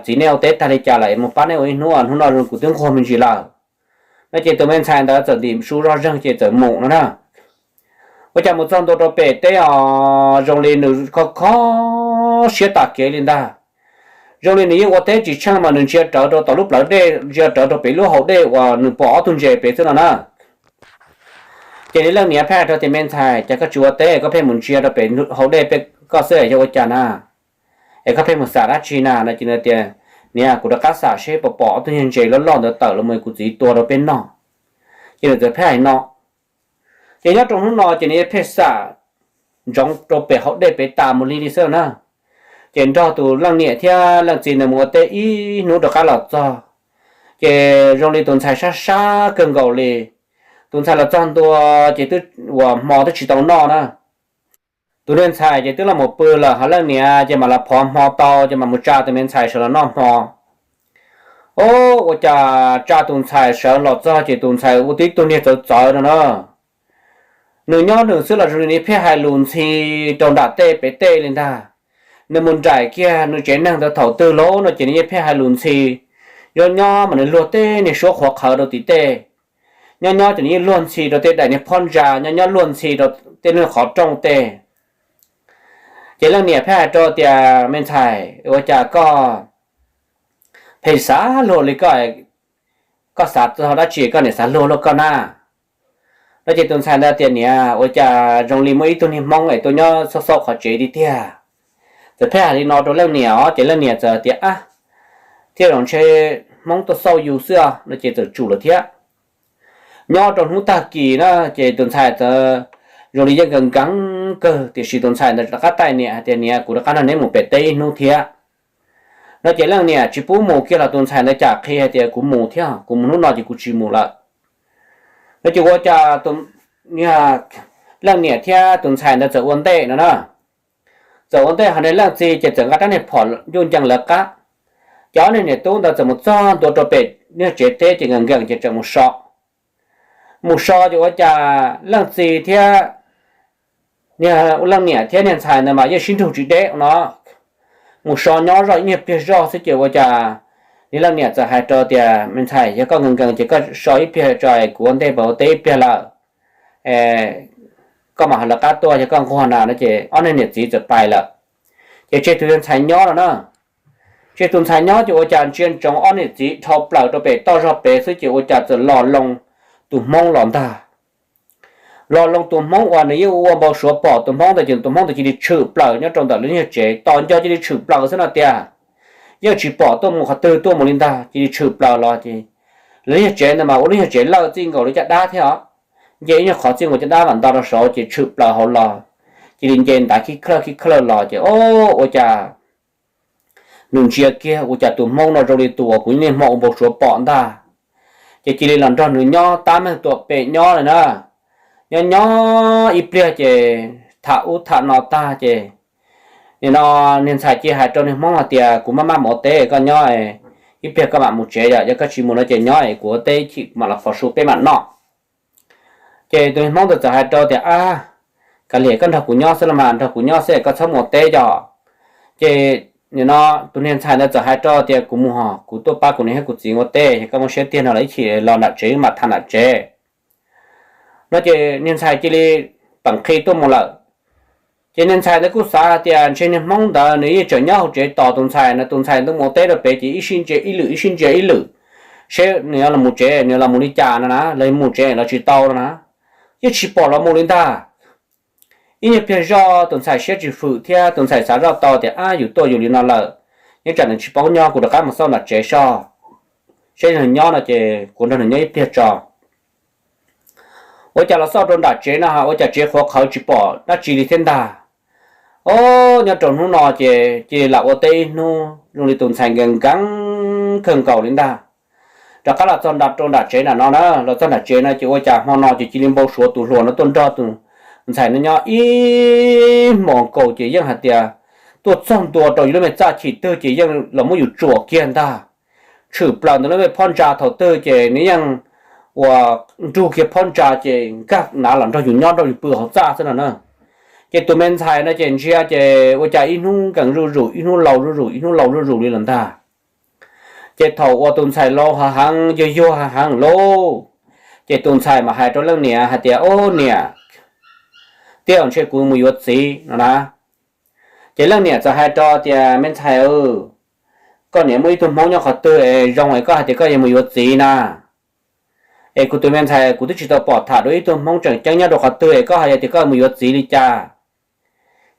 txiv neb ua teb tag li cas lawm es mus pab neb ua ib hnub, hnub no kuv twb nquag me ntsis lawm. No ces tus me ntxhais ntawd txawm ntim su zoj zeeg ces txawm mus no na. Ua cas mus txog ntua rau pem teb os zoo li nws kho kho siab tas kev li ntag. Zoo li nws yeej ua teb tsis tsheej mas nws ntsia rawv rau tom lub plawv dej, ntsia rawv rau pem lub hau dej uas nws pom ob tug ntses pem xwb no na. Ces niag leej niam pheej hais rau tias, Me ntxhais, cas koj tsis ua teb koj pheej mus ntsia rau pem hau dej pem koj xwb es yog ua cas na? Es koj pheej mus xam dab tsi na? No ces nws tias, Niam, kuv rov qab xam seb puas pom ob tug niag ntses loj loj ntawd tawm los mus kuv txiv tua rau peb noj. Ces nws txawm pheej hais no. Ces nyob rau hnub no ces nws pheej xam ntsoov rau pem hau dej pem tas mus li li xwb na. Ces nrog tus leej niam thiab leej txiv nws mus ua teb ib hnub rov qab los txog, ces zoo li tus ntxhais sab sab kawg nkaus li. Tus ntxhais los txog ntua ces twb ua hmo twb tsis tau noj na. Tus niag ntxhais ces twb los mus pw lawm, ho leej niam ces mam los phov hmo tau ces mam mus tsa tus me ntxhais sawv los noj hmo. O, ua cas tsa tus ntxhais sawv los txog ces tus ntxhais ua tib tug niag txawv txawv no na. Nws nyob nws xwb los zoo li nws pheej hais lus ntxhi rau nram tej pem tej li ntag. Nws mus nraim kiag nws tsev neeg ntawd thaum twg lauj no ces nws yeej pheej hais lus ntxhi. Nyob nyob mas nws luag tej niag suab qhuav qhawv rau tim tej. Nyob nyob ces nws yeej luag ntxhi rau tej daim niag phab ntsa, nyob nyob luag ntxhi rau tej niag qhov rooj tej. Ces leej niam pheej hais rau tias, Me ntxhais, ua cas koj pheej xav luag li koj, koj xav txog dab tsi koj niam xav luag luag koj na? No ces tus ntxhais ntawd tias, Niam, ua cas zoo li muaj ib tug niag hmoob es tuaj nyob xauj xauj qhov tsev tiag tiag. Txawm pheej hais li no rau leej niam os, ces leej niam txawm tias, Ab, thiaj zoo ntshe hmoob tuaj xauj yus xwb os, no ces txawm tsum lawm thiab. Nyob rau hnub tag kis na ces tus ntxhais ntawd zoo li yeej nkees nkees kawg, tiam sis tus ntxhais ntawd rov qab taij niam hais tias, Niam, kuv rov qab nrog neb mus pem teb ib hnub thiab. No ces leej niam tsis pub mus kiag los tus ntxhais ntawd cam qhi hais tias, Kuv mus thiab, kuv mus hnub no ces kuv tsis mus lawm. No ces ua cas tus niag leej niam thiab tus ntxhais ntawd txawm ua ntej no na. Txawm ua ntej ho niag leej txiv ces txawm nqa rab niag phom ncuj ncees lawv qab. Ces ob niag niam tub ntawd txawm mus txog ntua rau pem niag tsev teb ces nkees nkees ces txawm mus so. Mus so ces ua cas leej txiv thiab niag leej niam thiab niag ntxhais ntawd mas yeej sib nrug tsis deb no. Mus so nyob zoj ib nyuag pliag zoj xwb ces ua cas niag leej niam txawm hais rau tias, Me ntxhais, yog koj nkees nkees ces koj so ib pliag tso, kuv ua ntej pas ua teb ib pliag lawm, koj mam ho lawv qab tuaj, yog koj nquag na no ces ob niag niam txiv txawm pais lawm. Ces tseg tus ntxhais nyob no na. Tseg tus ntxhais nyob ces ua cas ntsia ntsoov ob niam txiv dhau plaws rau pem toj zog pem xwb ces ua cas txawm los loo tus hmoob los ntag. Los loo tus hmoob uas nws yeej ua npau suav pom tus hmoob ntawd ces tus hmoob ntawd cia li tshwm plaws nyob rau ntawm lub nyuag tsev, tos nco cia li tshwm plaws xwb no tiag. Yeej tsis pom tuaj mus qhov twg tuaj mus li ntag, cia li tshwm plaws los ces lub nyuag tsev ntawd mas ua lub nyuag tsev lawj txij nkaus li caj dab thiab os. Nce ib nyuag qhov txij nkaus caj dab mam nto rau saud ces tshwm plaws hauv los, cia li nce ntav khib khlawj khib khlawj los ces o, ua cas nws ntsia kiag ua cas tus hmoob no zoo li tus uas kuv niaj hmo ua npau suav pom ntag. Ces cia li los nrog nws nyob tab meeg tuam pem nyob li na. Nyob nyob ib pliag ces tham ub tham no tag ces nim no niag ntxhais cia hais rau niag hmoob hais tias, Kuv maj maj mus ua teb, koj nyob ib pliag koj mam mus tsev, yog koj tsis mus no ces nyob es kuv ua teb chim mam los phov su peb mam noj. Ces tus niag hmoob ntawd txawm hais rau tias, Ab, kav liam, koj nrog kuv nyob xwb los mas, nrog kuv nyob xwb es koj txhob mus ua teb os. Ces nim no tus niag ntxhais ntawd txawm hais rau tias, Kuv mus hos, kuv tuaj pab kuv niam thiab kuv txiv ua teb, yog koj muaj siab tiag no los ib chim los nram tsev mam tham nram tsev no. Ces niag ntxhais cia li peem qhi tuaj mus lawm. Ces niag ntxhais ntawd kuj xav hais tias ntshe niag hmoob ntawd nws yeej tseem nyob hauv tsev tos tus ntxhais no, tus ntxhais ntuj mus teb rau pem ces ib sij ntsia ib lwm ib sij ntsia ib lwm, seb nws yuav los mus tsev, nws los mus li cas no na, los mus tsev los tsis tau no na. Yeej tsis pom los mus li ntag. Ib nyuag pliag zoj tus ntxhais siab tsis fwm thiab tus ntxhais xav zoj tau tias, Ab, yus tuaj yus li no lawm, nyob tsam nws tsis paub nyob, kuv rov qab mus xauj nram tsev seb nws nyob no ces kuv nrog nws nyob ib pliag tso. Ua cas los xauj rau nram tsev no ua cas tsev qhuav qhawv tsis pom dab tsi li thiab ntag. O, nyob rau hnub no ces cia li lam ua teb ib hnub zoo li tus ntxhais nkees nkees kawg nkaus li ntag. Rov qab los txog rau nram tsev nram no na, los txog nram tsev no ces ua cas hmo no ces cia li npau suav tus hluas no tuaj nrog tus ntxhais no nyob ib hmos nkaus ces yeej hais tias tuaj txog ntua rau yus lub me txaj chim twg ces yeej los muab yus tsuam kiag ntag. Tshwm plaws ntawm lub me phab ntsa thaum twg ces nws yeej ua nrug kiag phab ntsa ces nkag nav los nrog yus nyob nrog yus pw hauv txaj xwb no na. Ces tus me ntxhais no ces ntsia ces ua cas ib hnub nkees zuj zus ib hnub laus zuj zus ib hnub laus zuj zus li lawm ntag. Ces thaum uas tus ntxhais laus hav heev yuag yuag hav heev lauj, ces tus ntxhais mam hais rau leej niam hais tias, Ub niam, tej zaum ntshe kuv mus yuav txiv no na. Ces leej niam txawm hais rau tias, Me ntxhais, koj niam muaj ib tug hmoob nyob qhov twg es zoo es koj hais tias koj yuav mus yuav txiv na? Es kuv tus me ntxhais, kuv twb tsis tau pom tham dua ib tug hmoob tseem ceeb nyob rau qhov twg es koj hais tias koj mus yuav txiv li cas?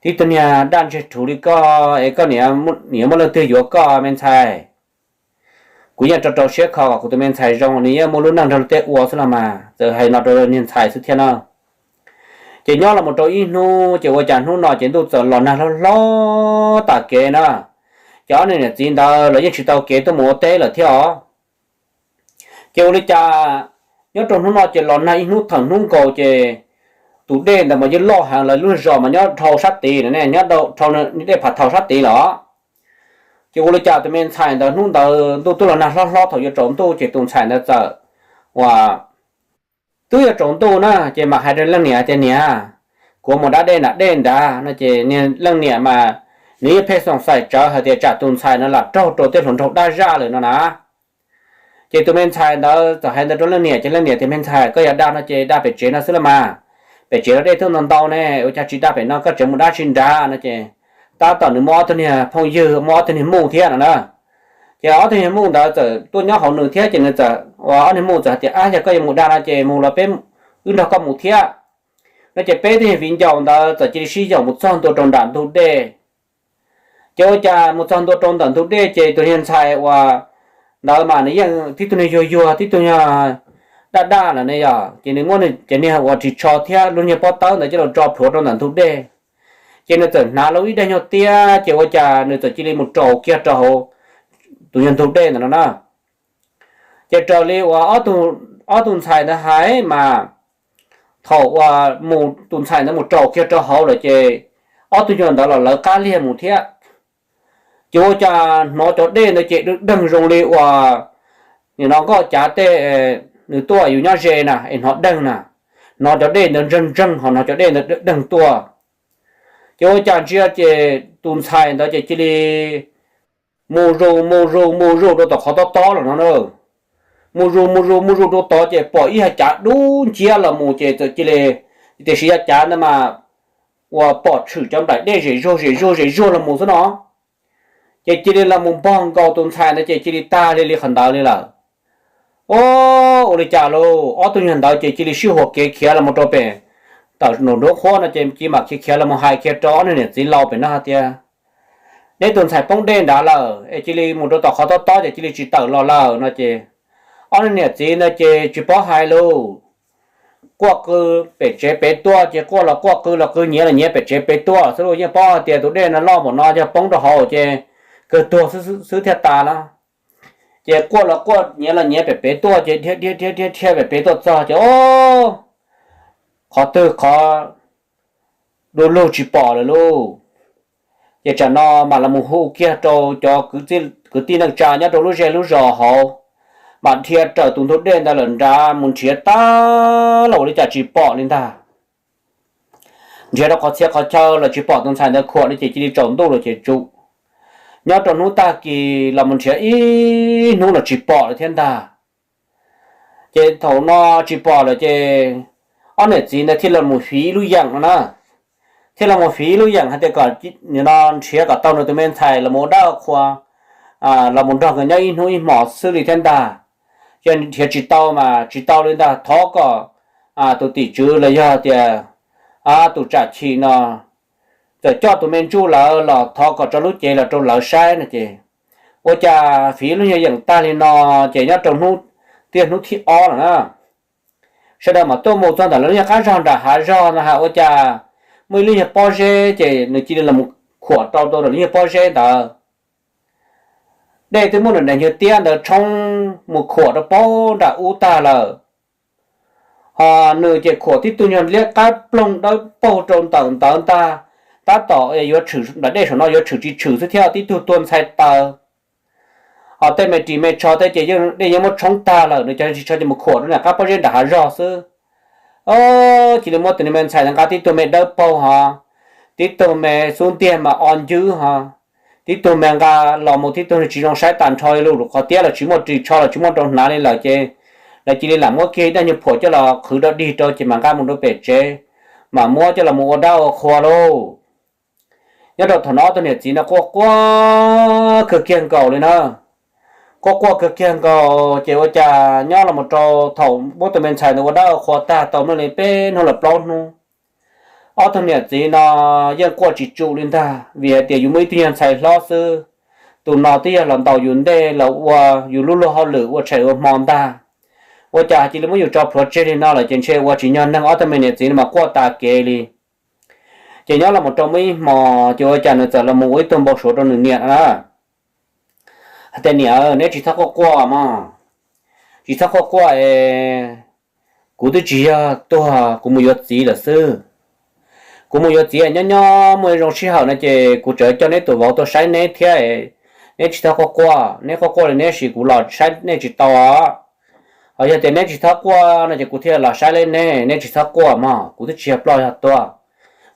Tib tug niag daj ntseg rhuv li koj es koj niam yuav muaj leej twg yuav koj me ntxhais? Kuv yeej rau rau siab kho kom kuv tus me ntxhais zoo, nws yeej muaj lub neej nrog luag tej ua xwb los mas. Txawm hais no rau niag ntxhais xwb thiab na. Ces nyob los mus rau ib hnub ces ua cas hnub no ces ntuj txawm los nag hlob hlob tas kev na. Ces ob niag niam txiv ntawd los yeej tsis tau kev tuaj mus ua teb lawm thiab os. Ces ua li cas nyob rau hnub no ces los nag ib hnub thawm hnub nkaus ces tus dej ntawd mas yeej loj heev, lawv lub zos mas nyob dhau sab tid ne, nyob dhau dej phav thau sab tid lawm. Ces ua li cas tus me ntxhais ntawd hnub ntawd ntuj twb los nag hlob hlob thaum yuav tsaus ntuj ces tus ntxhais ntawd txawm ua twb yuav tsaus ntuj na ces mam hais rau leej niam tias, Niam, kuv mus da dej nram dej nrad no ces leej niam mas nws yeej pheej xoom xaim tsawv hais tias tsam tus ntxhais no lam raug rau tej hluas nraug dab zaj lawm no na. Ces tus me ntxhais ntawd txawm hais ntawd rau leej niam ces leej niam tias, Me ntxhais, koj yuav da no ces da pem tsev no xwb los mas. Pem tsev no dej twb ntau ntau ne, ua cas tsis da pem no, koj tseem mus dab tsi nrad no ces tab tom nws muaj ob tug niag phooj ywg, muaj ob tug niag muj thiab no na. Ces ob tug niag muj ntawd txawm tuaj nyob hauv nws thiab ces nws txawm ua ob niag muj txawm hais tias, Ab, yog koj yuav mus da no ces mus los peb, wb nrog koj mus thiab no ces peb tug niag viv ncaus ntawd txawm cia li sib yaum mus txog ntua rau nram ntug dej. Ces ua cas mus txog ntua rau ntawm ntug dej ces tus niag ntxhais uas ntawd mas nws yeej tib tug niag yuag yuag tib tug niag daj daj lawm ne yog ces nws muab cov niag uas ris tsho thiab lub niag pob tawb ntawd coj los tso plhuav rau ntawm ntug dej. Ces nws txawm hnav lub ib daim nyuag tiab ces ua cas nws txawm cia li mus raus kiag rau hauv tus nyuag ntug dej ntawd no na. Ces raws li uas ob tug ntxhais ntawd hais mas thaum uas mus tus ntxhais ntawd mus raus kiag rau hauv lawm ces ob tug nyuag ntawd los lawv qab liag mus thiab. Ces ua cas hnov cov dej ntawd ces deeg zoo li uas nim no nkoj cav tej nws tuaj yus nyob ze na es hnov deeg na, hnov cov dej ntawd ntseeg ntseeg ho hnov cov dej ntawd deeg tuaj. Ces ua cas ntsia ces tus ntxhais ntawd ces cia li mus zus mus zus mus zus rau tom qhov tob tob los no na. Mus zus mus zus mus zus rau tod ces pom ib hais cav dub nciab los mus ces txawm cia li, tiam sis yog cav ntawd mas uas pom tshwm cov nplaim dej zem zuag zem zuag zem zuag los mus xwb no. Ces cia li los mus npog nkaus tus ntxhais ntawd ces cia li tag li li qhov ntawd li lawm. Ua li cas lauj, ob tug nyuag ntawd ces cia li sib huas kev khiav los mus rau pem tawm nraum nruab qhuab no ces cia li mam khiav khiav los mus hais kiag rau ob niag niam txiv laus pem no hais tias, neb tus ntxhais poob dej nrad lawm es cia li mus rau tom qhov tob tob ces cia li tsis tawm los lawm no ces ob niag niam txiv ntawd ces tsis paub hais lauj. Quaj qw pem tsev pem tuaj ces quaj los quaj qw los qw nyiav los nyiav pem tsev pem tuaj xwb lauj. Yeej paub hais tias tus dej no loj npaum no yog poob rau hauv ces kawg tuag xwb thiaj tas na. Ces quaj los quaj nyiav los nyiav pem pem tuaj ces dhia dhia dhia dhia pem pem tuaj txog ces o, qhov twg qhov du lug tsis pom lawm lauj. Ces tsam no mam los mus hu kiag rau cov kwv tij neej tsa nyob rau lub zej lub zos hauv, mam dhia raws tus ntug dej ntawd lawm nrad mus nrhiav tag los ua li cas tsis pom li ntag. Nrhiav rau qhov txhia qhov chaw los tsis pom tus ntxhais ntawd khuam li ces cia li tsaus ntuj lawm ces tsum. Nyob rau hnub tag kis los mus nrhiav ib hnub los tsis pom lawm thiab ntag. Ces thaum no tsis pom lawm ces ob niam txiv ntawd thiaj los mus fiv ib lub yeem no na, thiaj los mus fiv ib lub yeem hais tias kom no nrhiav kom tau nws tus me ntxhais los mus ua dab ua qhua, los mus nrog nkawd nyob ib hnub ib hmos xwb li thiab ntag. Yog nrhiav tsis tau mas tsis tau li ntag, thov kom tus tim tswv los yog tias tus tsam chim no txawm coj tus me ntsuj lawm los thov kom tso lub cev los rau lawv saib no ces ua cas fiv lub nyuag yeem tag li no ces nyob rau hnub, tiaj hnub thib ob lawm na, sawv daws mam tuaj mus txog ntawm lawv lub nyuag qab zog nram hav zog no ha ua cas muaj ib lub nyuag pob zeb ces nws cia li los khuam rau rau lub nyuag pob zeb ntawd. Dej twb muab nws daim nyuag tiab ntawd tshoob mus khuam rau puag nram ub tag lawm. Ho nws ces khuam tib tug nyuag liab qab ploog dawb paug rau ntawm ntawd ntag, tab tom yuav tshwm nram dej saum no yuav tshwm tsis tshwm xwb thiab tib tug tuag ntxhais taws. Ho tej me ris me tsho tej ces dej yeej muab tshoob tag lawm, nws cov ris tsho ces mus khuam rau nram qab pob zeb nram hav zog xwb. Cia li muab tus me ntxhais ntawd nqa tib tug me dawb paug ho tib tug me xub ntiag mas o ncwb ho tib tug me nqa los mus tib tug tsis zoo saib tag nrho li lauj, qhov tiab los tsis muaj ris tsho los tsis muaj rau hnav li lawm ces lawv cia li lam muab kiag ib daim nyuag phuam coj los qhwv rau dig rau ces mam nqa mus rau pem tsev, mam muab coj los mus ua dab ua qhua lauj. Nyob rau thaum no ob tug niam txiv no quaj quaj kawg kiag nkaus li na, quaj quaj kawg kiag nkaus ces ua cas nyob los mus rau thaum muab tus me ntxhais ntawd ua dab ua qhua tag tau muaj li peb hnub los plaub hnub, ob tug niam txiv no yeej quaj tsis tsum li ntag vim hais tias yus muaj ib tug nyuag ntxhais hlob xwb, tus no twb yog los ntaus yus ntej los ua yus lub luag hauj lwm ua tshais ua hmo ntag. Ua cas cia li muab yus tso plhuav tseg li no lawm ces ntshe ua tsis nyog neeg, ob tug me niam txiv no mas quaj tas kev li. Ces nyob los mus rau muaj ib hmo ces ua cas nws txawm los mus ua ib tug npau suav rau nws niam na, hais tias niam, neb tsis txhob quaj quaj mog, tsis txhob quaj quaj es kuv twb tsis yog tuag, kuv mus yuav txiv lawm xwb. Kuv mus yuav txiv nyob nyob muaj zoo sij hawm no ces kuv tseem coj neb tus vauv tuaj saib neb thiab. Neb tsis txhob quaj quaj, neb quaj quaj li neb sim kuv los saib nej tsis tau. Ho yog tias neb tsis txhob quaj no ces kuv thiaj los saib neb, neb tsis txhob quaj mog, kuv twb tsis yog ploj yog tuag,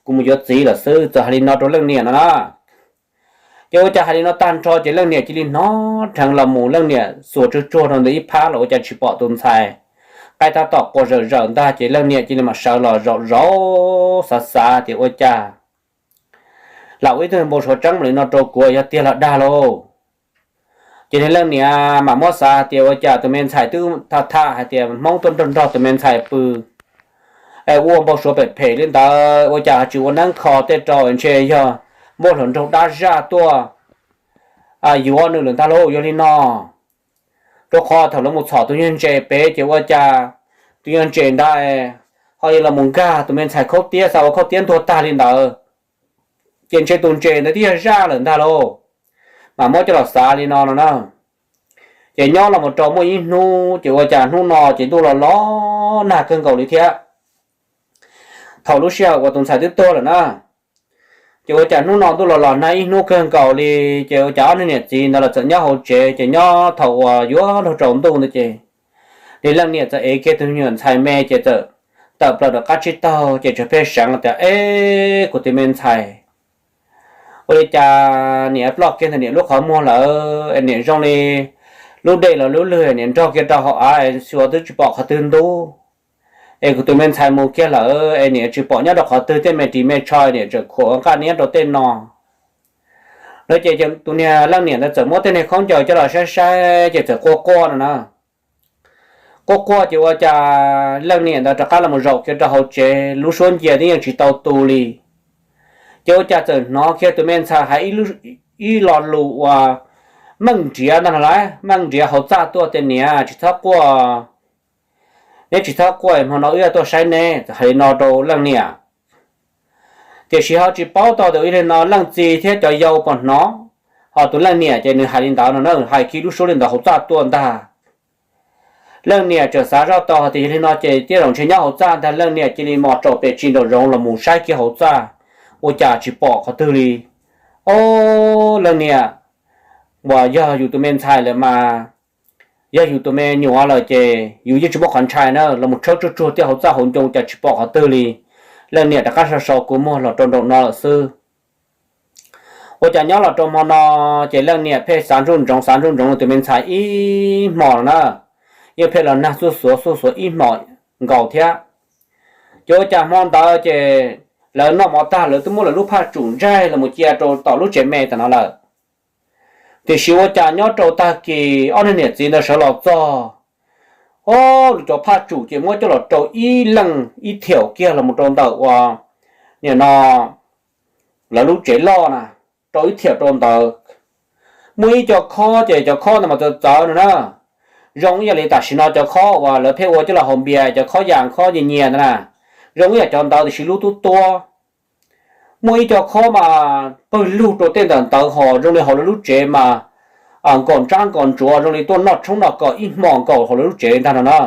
kuv mus yuav txiv lawm xwb. Txawm hais li no rau leej niam no na. Ces ua cas hais li no tag nrho ces leej niam cia li hnov dheev los mus, leej niam xuas tsuag tsuag rau ntawm ib phab los ua cas tsis pom tus ntxhais. Qaij tab tom quas zawm zawm ntag ces leej niam cia li mam sawv los zaum zaum xav xav tias ua cas lam ua ib tug npau suav tseeb li no rau kuv, yog tiag los dag lauj. Ces niag leej niam mam muab xav hais tias ua cas tus me ntxhais twb tham tham hais tias Hmoob tuaj nrog nrog tus me ntxhais pw, es ua npau suav phem phem li ntawd ua cas tsis ua neeb kho tej rau, ntshe yog npauj hluas nraug dab zaj tuaj yuav nws lawm ntag lauj. Yog li no, rau qhov thaum lawv mus txhom tus nyuag ntses pem ces ua cas tus nyuag ntses ntawd ho yuav los mus nkag tus me ntxhais khaub tiab, xav ua khaub tiab ntuag tag li ntawd, ces ntshe tus ntses ntawd twb yog zaj lawm ntag lauj. Mas muab coj los xav li no no na. Ces nyob los mus rau muaj ib hnub ces ua cas hnub no ces ntuj los los nag kawg nkaus li thiab. thaum lub sij hawm uas tus ntxhais twb tuag lawm na. Ces ua cas hnub no ntuj los los nag ib hnub kawg nkaus li, ces ua cas ob niag niam txiv ntawd los txawm nyob hauv tsev, ces nyob thaum uas yuav luag tsaus ntuj ntawd ces, ces leej niam txawm ev kiag tus me nyuam ntxhais me ces txawm tawm plaws rov qab tsib taug, ces txawm pheej seev tias, Eb, kuv tus me ntxhais, ua li cas niam ploj kiag ntawm niam lub qhov muag lawm es niam zoo li lub dej los lub lwg niam nrog kiag rau hauv av es xyuas twb tsis pom qhov twg ntub, es kuv tus me ntxhais mus kiag lawm es niam tsis pom nyob rau qhov twg, tej me ris me tsho niam tseem khuam nqaj niab rau tej no. No ces tus niag leej niam ntawd txawm muab tej niag khaub ncaws coj los saib saib ces txawm quaj quaj no na. Quaj quaj ces ua cas leej niam ntawd rov qab los zaum kiag rau hauv tsev, lub suab ncia twb yeej tsis tau tu li. Ces ua cas txawm hnov kiag tus me ntxhais hais ib lo lus uas meej nriav ntag no lauj, meej nriav hauv txaj tuaj tias, Niam, tsis txhob quaj, neb tsis txhob quaj, hmo no wb yuav tuaj saib neb. Txawm hais li no rau leej niam. Tiam sis ho tsis paub tau tias ua li no leej txiv thiab cov yau puas hnov, ho tus leej niam ces nws hais li ntawd no na, hais kiag lub suab li ntawd hauv txaj tuaj ntag. Leej niam txawm xav zoj tau hais tias yog li no ces tej zaum ntshe nyob hauv txaj ntag, leej niam cia li mos raum pem tsis nraum zoov los mus saib kiag hauv txaj, ua cas tsis pom qhov twg li. Ob, leej niam, uas yog yus tus me ntxhais lawm mas, yog yus tus me nyuam lawm ces yus yeej tsis muaj qhov ntshai na, los mus tshawb tsuag tsuag tej hauv txaj hauv ncoo cas tsis pom qhov twg li. Leej niam rov qab so so kua muag los rau nraum no lawm xwb. Ua cas nyob los rau hmo no ces leej niam pheej xav ntsuj ntsoov xav ntsuj ntsoov tus me ntxhais ib hmo no na, yeej pheej los nag xuj xuav xuj xuav ib hmo nkaus thiab. Ces ua cas hmo ntawd ces lawv noj mov tag lawv twb muab lawv lub phaj tsum ntsaig los mus cia rau tom lub tsev me tam no lawm. Tiam sis ua cas nyob rau tag kis ob niag niam txiv ntawd sawv los txog, ob, lawv cov phaj tsum ces muab coj los rau ib leeg ib thiaum kiag los mus rau ntawm uas, nim no, lawv lub tsev loj na, rau ib thiaum rau ntawd. Muaj ib co khob ces cov khob ntawd mas txawv txawv no na, zoo ib yam li tam sim no cov khob uas lawv pheej ua coj los haus npias, cov khob yas khob nyias nyias ntawd na, zoo ib yam cov ntawd tiam sis lub tub tuab. Muaj ib co khob mas pawg lug rau tej ntawm ntawd ho zoo li hauv lawv lub tsev mas nkaum ntsab nkaum ntsuav zoo li tuaj noj tshoob noj kos ib hmo nkaus hauv lawv lub tsev li ntag no na.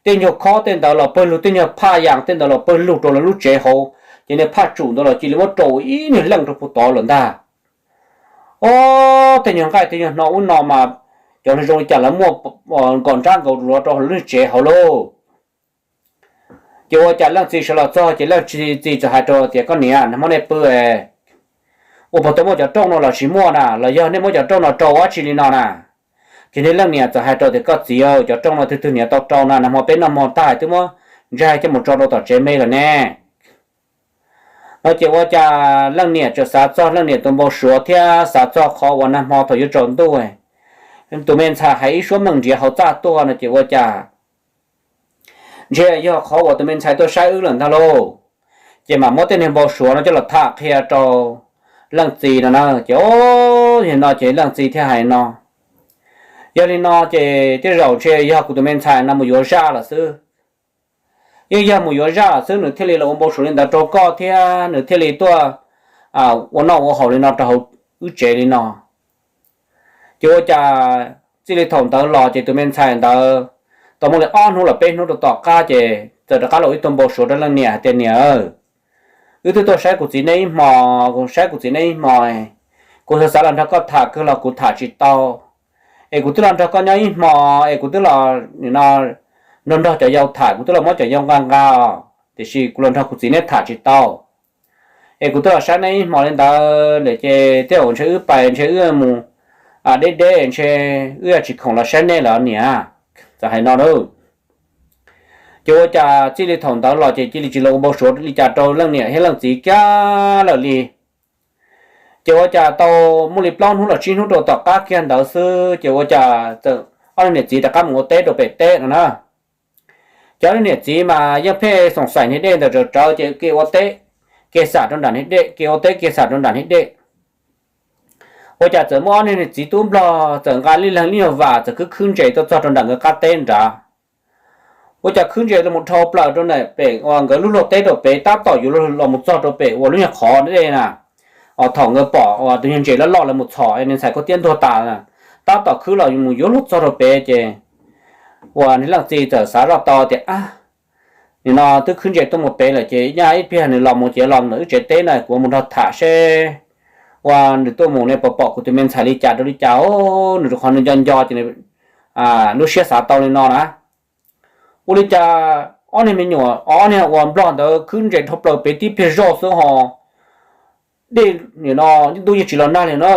Tej nyuag khob tej ntawd los pawg lug, tej nyuag phaj yas tej ntawd los pawg lug rau lawv lub tsev hauv, ces niag phaj tsum ntawd los cia li muab rau ib niag leej rau puag tod lawm ntag. Ob, tej nyuag nqaij tej nyuag hno ub no mas cov zoo li cas lawv muaj nkaum ntsab nkaum ntsuav rau hauv lub niag tsev hauv lauj. Ces ua cas leej txiv sawv los txog ces leej txiv txawm hais rau tias, Koj niam, nag hmo nej pw ua puas tau muaj cov rooj no los tsis muaj na, los yog nej muab cov rooj no rau ua dab tsi li no na? Ces niag leej niam txawm hais rau tias, Koj txiv, cov rooj no twg twg niam tau rau na, nag hmo peb noj hmo tag twb muab ntsaig coj mus tso rau tom tsev me lawm ne. No ces ua cas leej niam txawm xav txog leej niam tus npau suav thiab xav txog qhov uas nag hmo thaum yuav tsaus ntuj tus me ntxhais hais ib suab meej nriav hauv txaj tuaj no ces ua cas ntshe yog qhov uas tus me ntxhais tuaj saib wb lawm ntag lauj. Ces mam muab tej niag npau suav no coj los tham qhia rau leej txiv no na. Ces, o, yog no ces leej txiv thiaj hais no, Yog li no ces tej zaum ntshe yog kuv tus me ntxhais no mus yuav zaj lawm xwb. Yeej yog mus yuav zaj lawm xwb nws thiaj li los ua npau suav li ntawd rau koj thiab nws thiaj li tuaj ua noj ua haus li no rau hauv wb tsev li no. Ces ua cas txij li thaum ntawd los ces tus me ntxhais ntawd tau muaj li ob hnub los peb hnub rau tom qab ces txawm rov qab los ib tug npau suav rau leej niam hais tias, Niam, wb twb tuaj saib kuv txiv neb ib hmo, saib kuv txiv neb ib hmo, kuv xav xav los nrog koj tham kawg los kuv tham tsis tau. Es kuv twb los nrog koj nyob ib hmo, es kuv twb los nrog nrog cov yau tham, kuv twb los muab cov yau nqa nqa os, tiam sis kuv los nrog kuv txiv neb tham tsis tau. Es kuv twb los saib neb ib hmo li ntawd lawm ces tej zaum ntshe wb pais ntshe wb mus deb deb ntshe wb yuav tsis khoom los saib neb lawm niam. Txawm hais no lauj. Ces ua cas txij li thaum ntawd los ces cia li tsis los ua npau suav li cas rau leej niam thiab leej txiv kiag lawm li. Ces ua cas tau muaj li plaub hnub los tsib hnub rau tom qab kiag ntawd xwb ces ua cas txawm ob leeg niam txiv rov qab mus ua teb rau pem teb no na. Ces ob leeg niam txiv mas yeej pheej xoom xaim niag dej ntawd rawv rawv ces kev ua teb kev xam rau nram niag dej, kev ua teb kev xam rau nram niag dej. Ua cas txawm muaj ob leeg niag txiv tub nplog txawm nqa ib leeg ib nyuag vas txawm khwb khwb ntses tuaj txog rau nram nkawd qab teb nrad. Ua cas khwb ntses los mus dhau plaws rau nram pem uas nkawd lub luag teb rau pem tab tom yuav los mus txog rau pem uas lub nyuag qhov dej na. Thaum nkawd pom uas tus nyuag ntses loj loj lawv mus txhom niag ntxhais khaub tiab ntuag tas, tab tom khwb los mus yuav luag txog rau pem ces uas niag leej txiv txawm xav zoj tau tias, Ab, nim no twb khwb ntses tuaj mus pem lawm ces nyaj ib pliag nws los mus ces los ntawm wb tsev teb na, kuv mus nrog tham seb ua nws tuaj mus ne puas pom kuv tus me ntxhais li cas rau li cas. Nws rau qhov nws nco nco ces nws lub siab xav tau li no na. Ua li cas ob niag me nyuam, ob niag ua nplog ntawd khwb ntses dhau plaws pem tib pliag zoj xwb ho dej, nim no ntuj yeej tsis los nag li na,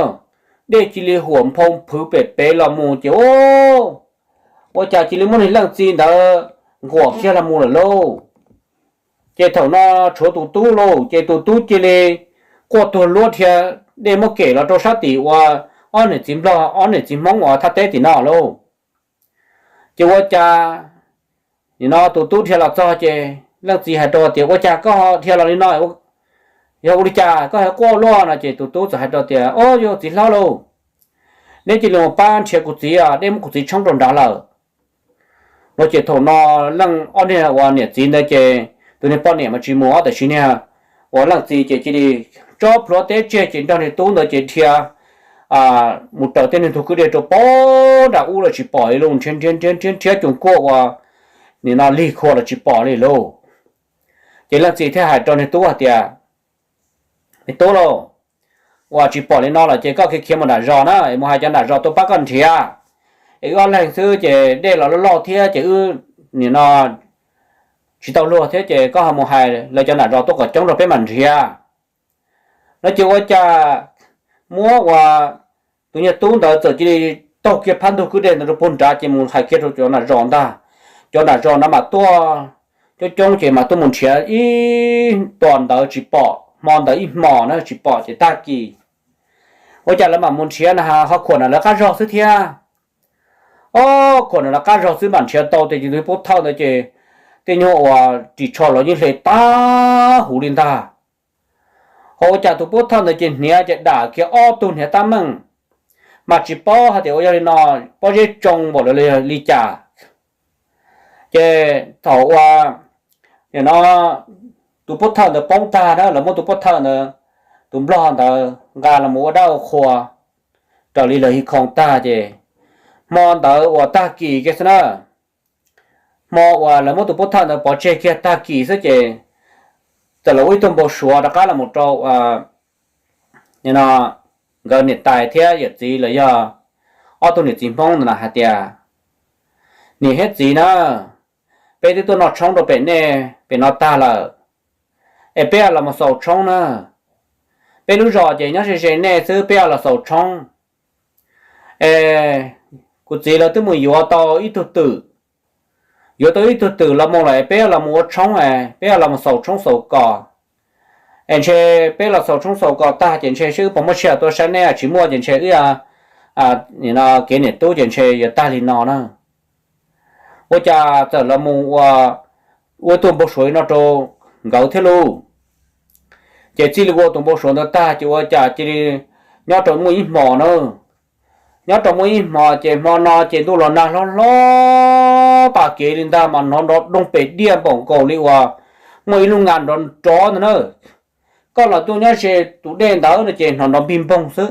dej cia li huam nphau phwv pem pem los mus ces ua cas cia li muab niag leej txiv ntawd nquam kiag los mus lawm lauj. Ces thaum no tshuav tus tub lauj, ces tus tub cia li quaj tuag luab dhia, dej muab kem los rau sab tim ua ob niam txiv nplog ob niam txiv hmoob uas thaj teb tim no lauj. Ces ua cas nim no tus tub dhia los txog ces leej txiv hais rau tias, ua cas koj dhia los li no? Yog ua li cas koj ho quaj luaj no? Ces tus tub txawm hais rau tias, o yog txiv hlob lauj, neb cia li mus pab nrhiav kuv txiv, dej muab kuv txiv tshoob rau nrad lawm no. Ces thaum no leej ob niag uas niam txiv ntawd ces tus niag poj niam mas tsis mus, tab sis niag uas leej txiv ces cia li tso plhuav teb tseg ces nrog niag tub ntawd ces dhia mus raws tej niag ntug kwj deg rau pem nram ub los tsis pom li lauj, nrhiav nrhiav nrhiav nrhiav nrhiav cuag kuaj ua nim no lig khua los tsis pom li lauj. Ces leej txiv thiaj hais rau niag tub hais tias, me tub lauj, ua tsis pom li no lawm ces koj khiav khiav mus nram zos na, es mus hais cov nram zos tuaj pab koj nrhiav, es wb ob leeg xwb ces dej los loj loj thiab ces wb nim no tsis tau luag thiab ces koj ho mus hais lawv cov nram zos tuaj kom coob rau peb mam nrhiav no. Ces ua cas muab ua tus niag tub ntawd txawm cia li taug kiag phab ntug kwj deg ntawd rau puag nrad ces mus hais kiag rau cov nram zos ntag. Cov nram zos no mas tuaj coob coob ces mas tuaj mus nrhiav ib tos ntawd tsis pom, hmo ntawd ib hmos na tsis pom ces tag kis ua cas lawv mam mus nrhiav na, ho khuam nram lawv qab zog xwb thiab. O, khuam nram lawv qab zog xwb mam nrhiav tau tias tus pov thawj ntawd ces tej nyuag uas ris tsho los yeej hle tag huv li ntag. Ho ua cas tus pov thawj ntawd ces hniav ces dam kiag ob tug hniav tab meeg, mas tsis paub hais tias ua yog li no pob zeb tsoo npaum li cas. Ces thaum uas nim no tus pov thawj ntawd poob tag na, lawv muab tus pov thawj ntawd, tus nplog ntawd nqa los mus ua dab ua qhua raws li lawv hi khoom tag ces hmo ntawd uas tag kis kiag xwb na, hmo uas lawv muab tus pov thawj ntawd pov tseg kiag tag kis xwb ces txawm los ua ib tug npau suav rov qab los mus rau nim no nkawd niam tais thiab yawm txiv los yog ob tug niam txiv hmoob ntawd hais tias, niam thiab txiv na, peb twb tuaj noj tshoob rau pem nej pem no tag lawm, es peb los mus xaus tshoob na. Peb lub zos ces nyob ze ze nej xwb, peb los xaus tshoob. Es kuv txiv lawv twb mus yuav tau ib tug twm, yuav tau ib tug twm los mus lawm, peb los mus ua tshoob, peb los mus xaus tshoob xaus kos. Es ntshe peb los xaus tshoob xaus kos tag ces ntshe seb wb puas muaj sij hawm tuaj saib nej, tsis muaj ces ntshe wb kev niam tub ces ntshe yuav tag li no na. Ua cas txawm los mus ua, ua tus npau suav no rau nkawd thiab lauj. Ces txij li ua tus npau suav ntawd tag ces ua cas cia li nyob rau muaj ib hmo na, nyob rau muaj ib hmo ces hmo no ces ntuj los nag hlob hlob tas kev li ntag mas hnov nrov doog pem diaj npaum nkaus li uas muaj ib lub nqa nrov nrov ntag na. Koj los tuaj nyob ze tus dej ntawd no ces hnov nrov npig npoog xwb.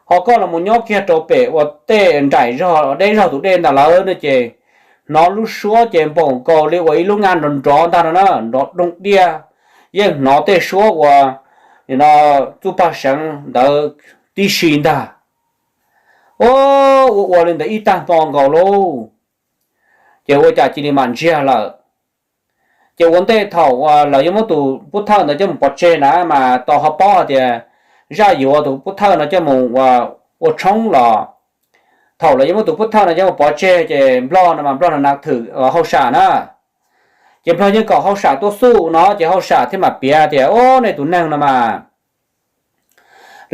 Ho koj los mus nyob kiag rau pem uas tej nraim zog deb zog tus dej ntawd lawm no ces hnov lub suab ces npaum nkaus li uas ib lub nqa nrov nrov ntag no na, nrov doog diaj, yeej hnov tej suab uas nim no txuj paj seev ntawd tib si ntag. Ua ua li ntawd ib tag hmo nkaus lauj, ces ua cas cia li mam ntsiag lawm. Ces ua ntej thaum uas lawv yuav muab tus pov thawj ntawd coj mus pov tseg na mas tau ho paub hais tias zaj yuav tus pov thawj no coj mus ua tshoob los, thaum lawv yuav muab tus pov thawj no coj mus pov tseg ces nplog no mas nplog no na thwm hauj sam na, ces nplog yeej kom hauj sam tuaj xuj no ces hauj sam thiaj mam piav tias, o, nej tus neeg no mas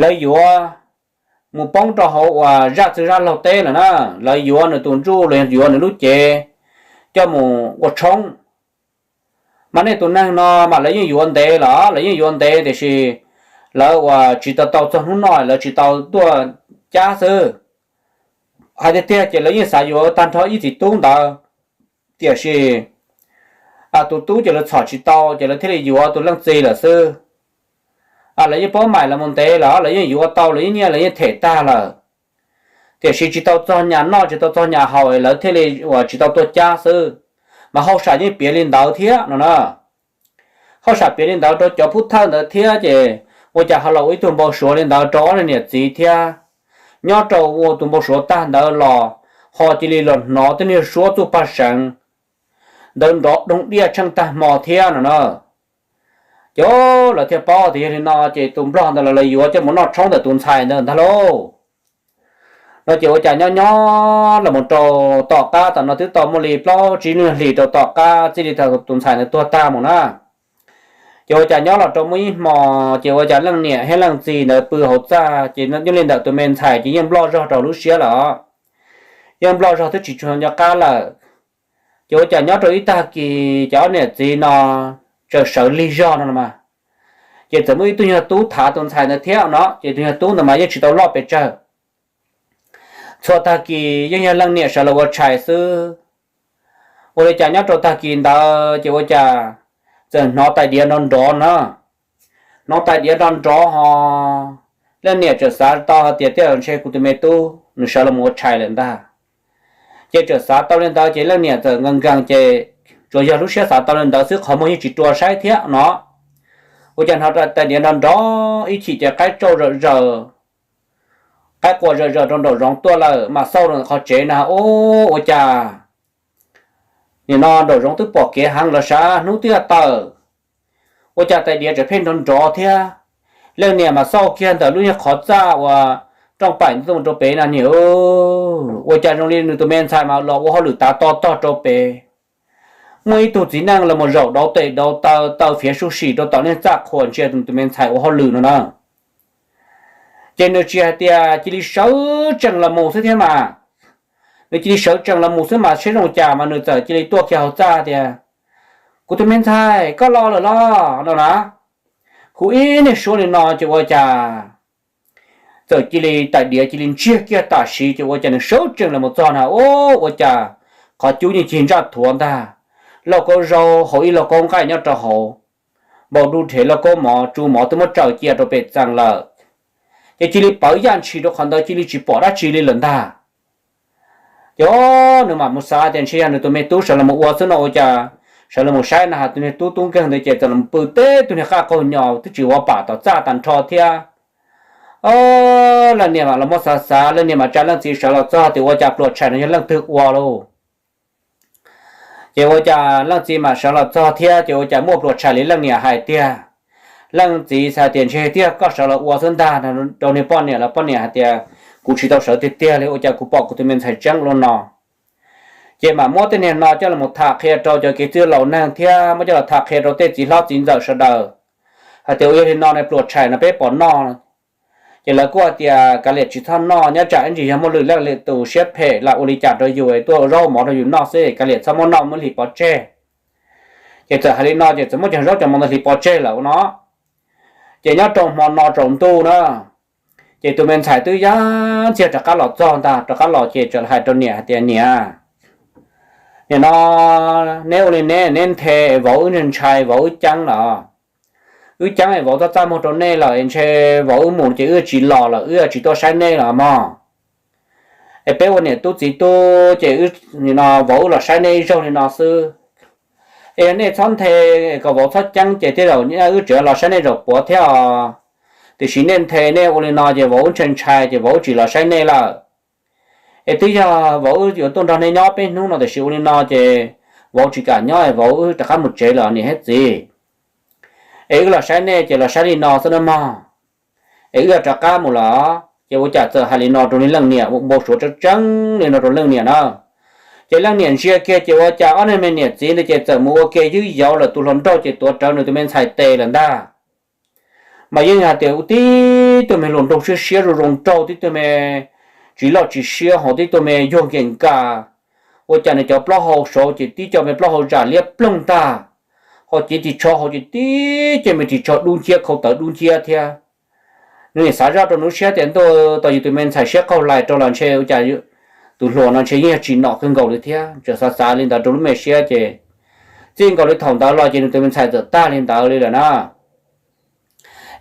lawv yuav mus poob rau hauv uas zaj txwg zaj laug teb lawm na, lawv yuav nws tus ntsuj los yuav nws lub cev coj mus ua tshoob. Mas nej tus neeg no mas lawv yeej yuav ntev los lawv yeej yuav ntev tiam sis lawv uas tsis tau tau txog hnub no lawv tsis tau tuaj cab xwb. Hais tiag tiag ces lawv yeej xav yuav tag nrho ib txiv tub ntawd, tiam sis tus tub ces lawv txhom tsis tau ces lawv thiaj li yuav tus leej txiv lawm xwb. Lawv yeej paub maim los mus ntev los lawv yeej yuav tau, lawv yeej nyiaj lawv yeej them tag lawm, tiam sis tsis tau txog nyam noj tsis tau txog nyam haus lawv thiaj li uas tsis tau tuaj cab xwb. mas hauj sam yeej piav li ntawd thiab no na. Hauj sam piav li ntawd rau cov pub thawj ntawd thiab ces ua cas ho los ua ib tug npau suav li ntawd rau ob niam txiv thiab. Nyob rau ua tus npau suav tag ntawd los ho cia li los hnov tej niag suab txuj paj seev ntawd nrov doog diaj tsheej tag hmo thiab no na. Ces lawv thiaj paub tias yog li no ces tus nplog ntawd los lawv yuav coj mus noj tshoob ntawm tus ntxhais ntawd ntag lauj. No ces ua cas nyob nyob los mus rau tom qab tam no twb tau muaj li plaub tsib lub hlis rau tom qab txij li thaum tus ntxhais ntawd tuag tag mus na. Ces ua cas nyob los rau muaj ib hmo ces ua cas leej niam thiab leej txiv ntawd pw hauv txaj ces nyob li ntawm tus me ntxhais ces yeej nploj zog rau lub siab lawm, yeej nploj zog twb tsis tshua nco qab lawm. Ces ua cas nyob rau ib tag kis ces ob niam txiv no txawm sawv lig zog no mas, ces txawm muaj ib tug nyuag tub thav tus ntxhais ntawd thiab no ces tus nyuag tub ntawd mas yeej tsis tau loj pes tsawg. Txhua tag kis yeej yog leej niam sawv los ua tshais xwb. Ua li cas nyob rau tag kis ntawd ces ua cas txawm hnov tais diav nrov nrov na. Hnov tais diav nrov nrov ho leej niam txawm xav tau hais tias tej zaum ntshe kuv tus me tub nws sawv los ua tshais lawm ntag. Ces txawm xav tau li ntawd ces leej niam txawm nkees nkees ces tsuas yog lub siab xav tau li ntawd xwb qhov muag yeej tsis rua saib thiab no. Ua cas hnov tais diav nrov nrov ib chim ces qaib tsauj zawm zaws, qaib qua zawm zaws rau nraum zoov tuaj lawm mas xauj rau qhov tsev na, ua cas nim no nraum zoov twb pom kev heev los sav hnub twb yuav tawm. Ua cas tais diav tseem pheej nrov nrov thiab. Leej niam mas xauj kiag ntawm lub nyuag qhov txaj uas rooj paim ntawd tuaj mus rau pem na niam, ua cas zoo li nws tus me ntxhais mas los ua hauj lwm tav to tog rau pem. Muaj ib tug txiv neej los mus zaum dauv tes dauv taw taw fiav sub sim rau tom niag txaj qhua ntsia nws tus me ntxhais ua hauj lwm no na. Ces nws tsis hais tias cia li sawv tsees los mus xwb thiab mas, nws cia li sawv tsees los mus xwb mas seb zoo cas mas nws txawm cia li tuaj kiag hauv txaj tias, kuv tus me ntxhais koj los lawm los no na. Hu ib niag suab li no ces ua cas txawm cia li tais diav cia li ntsiag kiag tam sim ces ua cas nws sawv tsees los mus txog na, ua cas qhov cub yeej cig ntsaj thuav ntag, lauj kaub zaub hauv ib lauj kaub nqaij nyob rau hauv, npau dub dhev lauj kaub mov tsu mov twb muab tsaws cia rau pem txee lawm. Ces cia li pawv yaj ntshis rau qhov ntawd cia li tsis pom dab tsi li lawm ntag. Ces nws mam mus xav tias ntshe yog nws tus me tub sawv los mus ua xwb no ua cas sawv los mus saib na has tus niag tub tub nkeeg ntawd ces txawm los pw teb tug niag qaj qaug nyo twb tsis ua pam tom txaj tag nrho thiab. Leej niam mam los muab xav xav leej niam mam tsa leej txiv sawv los txog tias ua cas pluas tshais no yog leej twg ua lauj. Ces ua cas leej txiv mam sawv los txog thiab ces ua cas muaj pluas tshais li leej niam hais tiag. Leej txiv xav tias ntshe tiag koj sawv los ua xwb ntag rau niag poj niam los poj niam hais tias kuv tsis tau sawv tiag tiag li ua cas kuv pom kuv tus me ntxhais tseeb ua luaj no. Ces mam muab tej niag no coj los tham qhia rau cov kev txwj laus neeg thiab muab coj los tham qhia rau tej txiv hlob txiv ntxawm sawv daws hais tias ua yog li no ne pluas tshais no peb pom noj. Ces lawv kuj hais tias kav liam tsis txhob noj nyob tsam ib ntsis yog muaj lwm leej lwm tus siab phem lam ua li cas rau yus tuaj ua zaub mov rau yus noj xwb kav liam txhob muab noj muab hliv pov tseg. Ces txawm hais li no ces txawm muab cov zaub cov mov ntawd hliv pov tseg lawm no. Ces nyob rau hmo no tsaus ntuj na, ces tus me ntxhais twb yaj ntxiag rov qab los txog ntag, rov qab los ces txawm hais rau niam hais tias niam, nim no neb ua li neb neb nthe vauv wb ntshai vauv wb ceeb lawm. Wb ceeb es vauv txaj txaj muag rau nej lawm es ntshe vauv wb mus ces wb tsis los lawm wb tsis tuaj saib nej lawm mog. Es peb ua niam tub txiv tub ces nim no vauv wb los saib nej ib zaug li no xwb. Es yog nej txhob nthe kom vauv txhob ceeb ces tej zaum wb tseem los saib nej zaum puav thiab os. Tiam sis nej nthe nej ua li no ces vauv wb ntshai ntshai ces vauv wb tsis los saib nej lawm. Es twb yog vauv wb yuav tuaj nrog nej nyob peb hnub no tiam sis ua li no ces vauv tsis kam nyob es vauv wb rov qab mus tsev lawm niam thiab txiv. Es wb los saib nej ces los saib li no xwb na mog. Es wb rov qab mus lawm. Ces ua cas txawm hais li no rau niag leej niam, npau suav tseeb tseeb li no rau leej niam na. Ces leej niam ntsia kiag ces ua cas ob niag me niam txiv ntawd ces txawm mus ua ke ywj yauv lawm, tus hluas nraug ces tuav rawv nws tus me ntxhais tes lawm ntag. Mas yeej hais tias tib tug me hluas nraug siab siab zoo zoo nraug, tib tug me tsis loj tsis siab hos tib tug me yuag nkees nkas. Ua cas nws cov plaub hau saud ces tib co me plaub hau zam liab ploog ntag, hos cev ris tsho hauv ces tib co me ris tsho dub nciab khau tawv dub nciab thiab. Nws nim xav zoj rau nws lub siab tias ntuj, tau yus tus me ntxhais siab qaug lais rau los ntshe ua cas tus hluas no ntshe yeej yog tsim nom kawg nkaus li thiab. Txawm xav xav li ntawd rau lub me siab ces txij nkaus li thaum ntawd los ces nws tus me ntxhais txawm tag li ntawd li lawm na.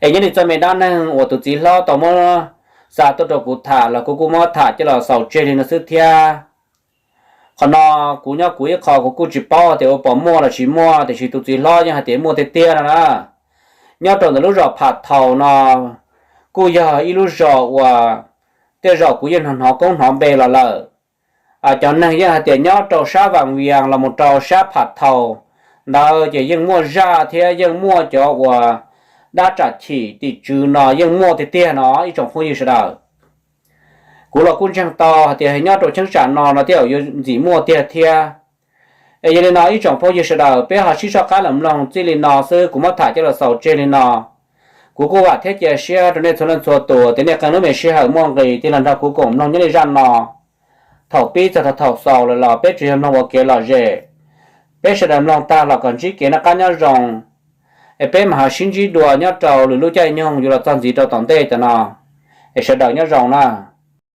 Es nyob li txoj me dab neeg uas tus txiv hlob tau muab xa tuaj rau kuv tham los kuv kuj muab tham coj los xaus tseg li no xwb thiab. Qhov no kuv nyob kuv ib qho kuv kuj tsis paub tias ua pom muaj los tsis muaj, tiam sis tus txiv hlob yeej hais tias muaj tiag tiag no na. Nyob rau ntawm lub zos Pham Thaus no kuj yog ib lub zos uas tej zaum kuv yeej hnov hnov koob hnov npe los lawm. Cov neeg yeej hais tias nyob rau sab Vam Vias los mus rau sab Pham Thaus ntawd ces yeej muaj zaj thiab yeej muaj cov uas dab tsam chim tim tswv no yeej muaj tiag tiag no ib tsoom phooj ywg sawv daws. Kuv los kuj ntseeg tau hais tias nyob rau cheeb tsam no no tej zaum yuav ntxim muaj tiag thiab. Es yog li no ib tsoom phooj ywg sawv daws, peb ho sib soj qab los mloog txij li no xwb, kuv muab tham coj los xaus tseg li no. Kuv kuj vam thiab cia siab rau nej txhua leej txhua tus tias nej qee lub me sij hawm muaj nqis tig los nrog kuv koom mloog nyob li zaj no. Thaum pib txog thaum xaus lawm los peb tsuas yog mloog ua kev lom zem. Peb sawv daws mloog tag los kom ntsib kev noj qab nyob zoo. Es peb mam ho sib ntsib dua nyob rau lwm lub caij nyoog yuav los txog ntxiv rau tom ntej tam no. Es sawv daws nyob zoo na.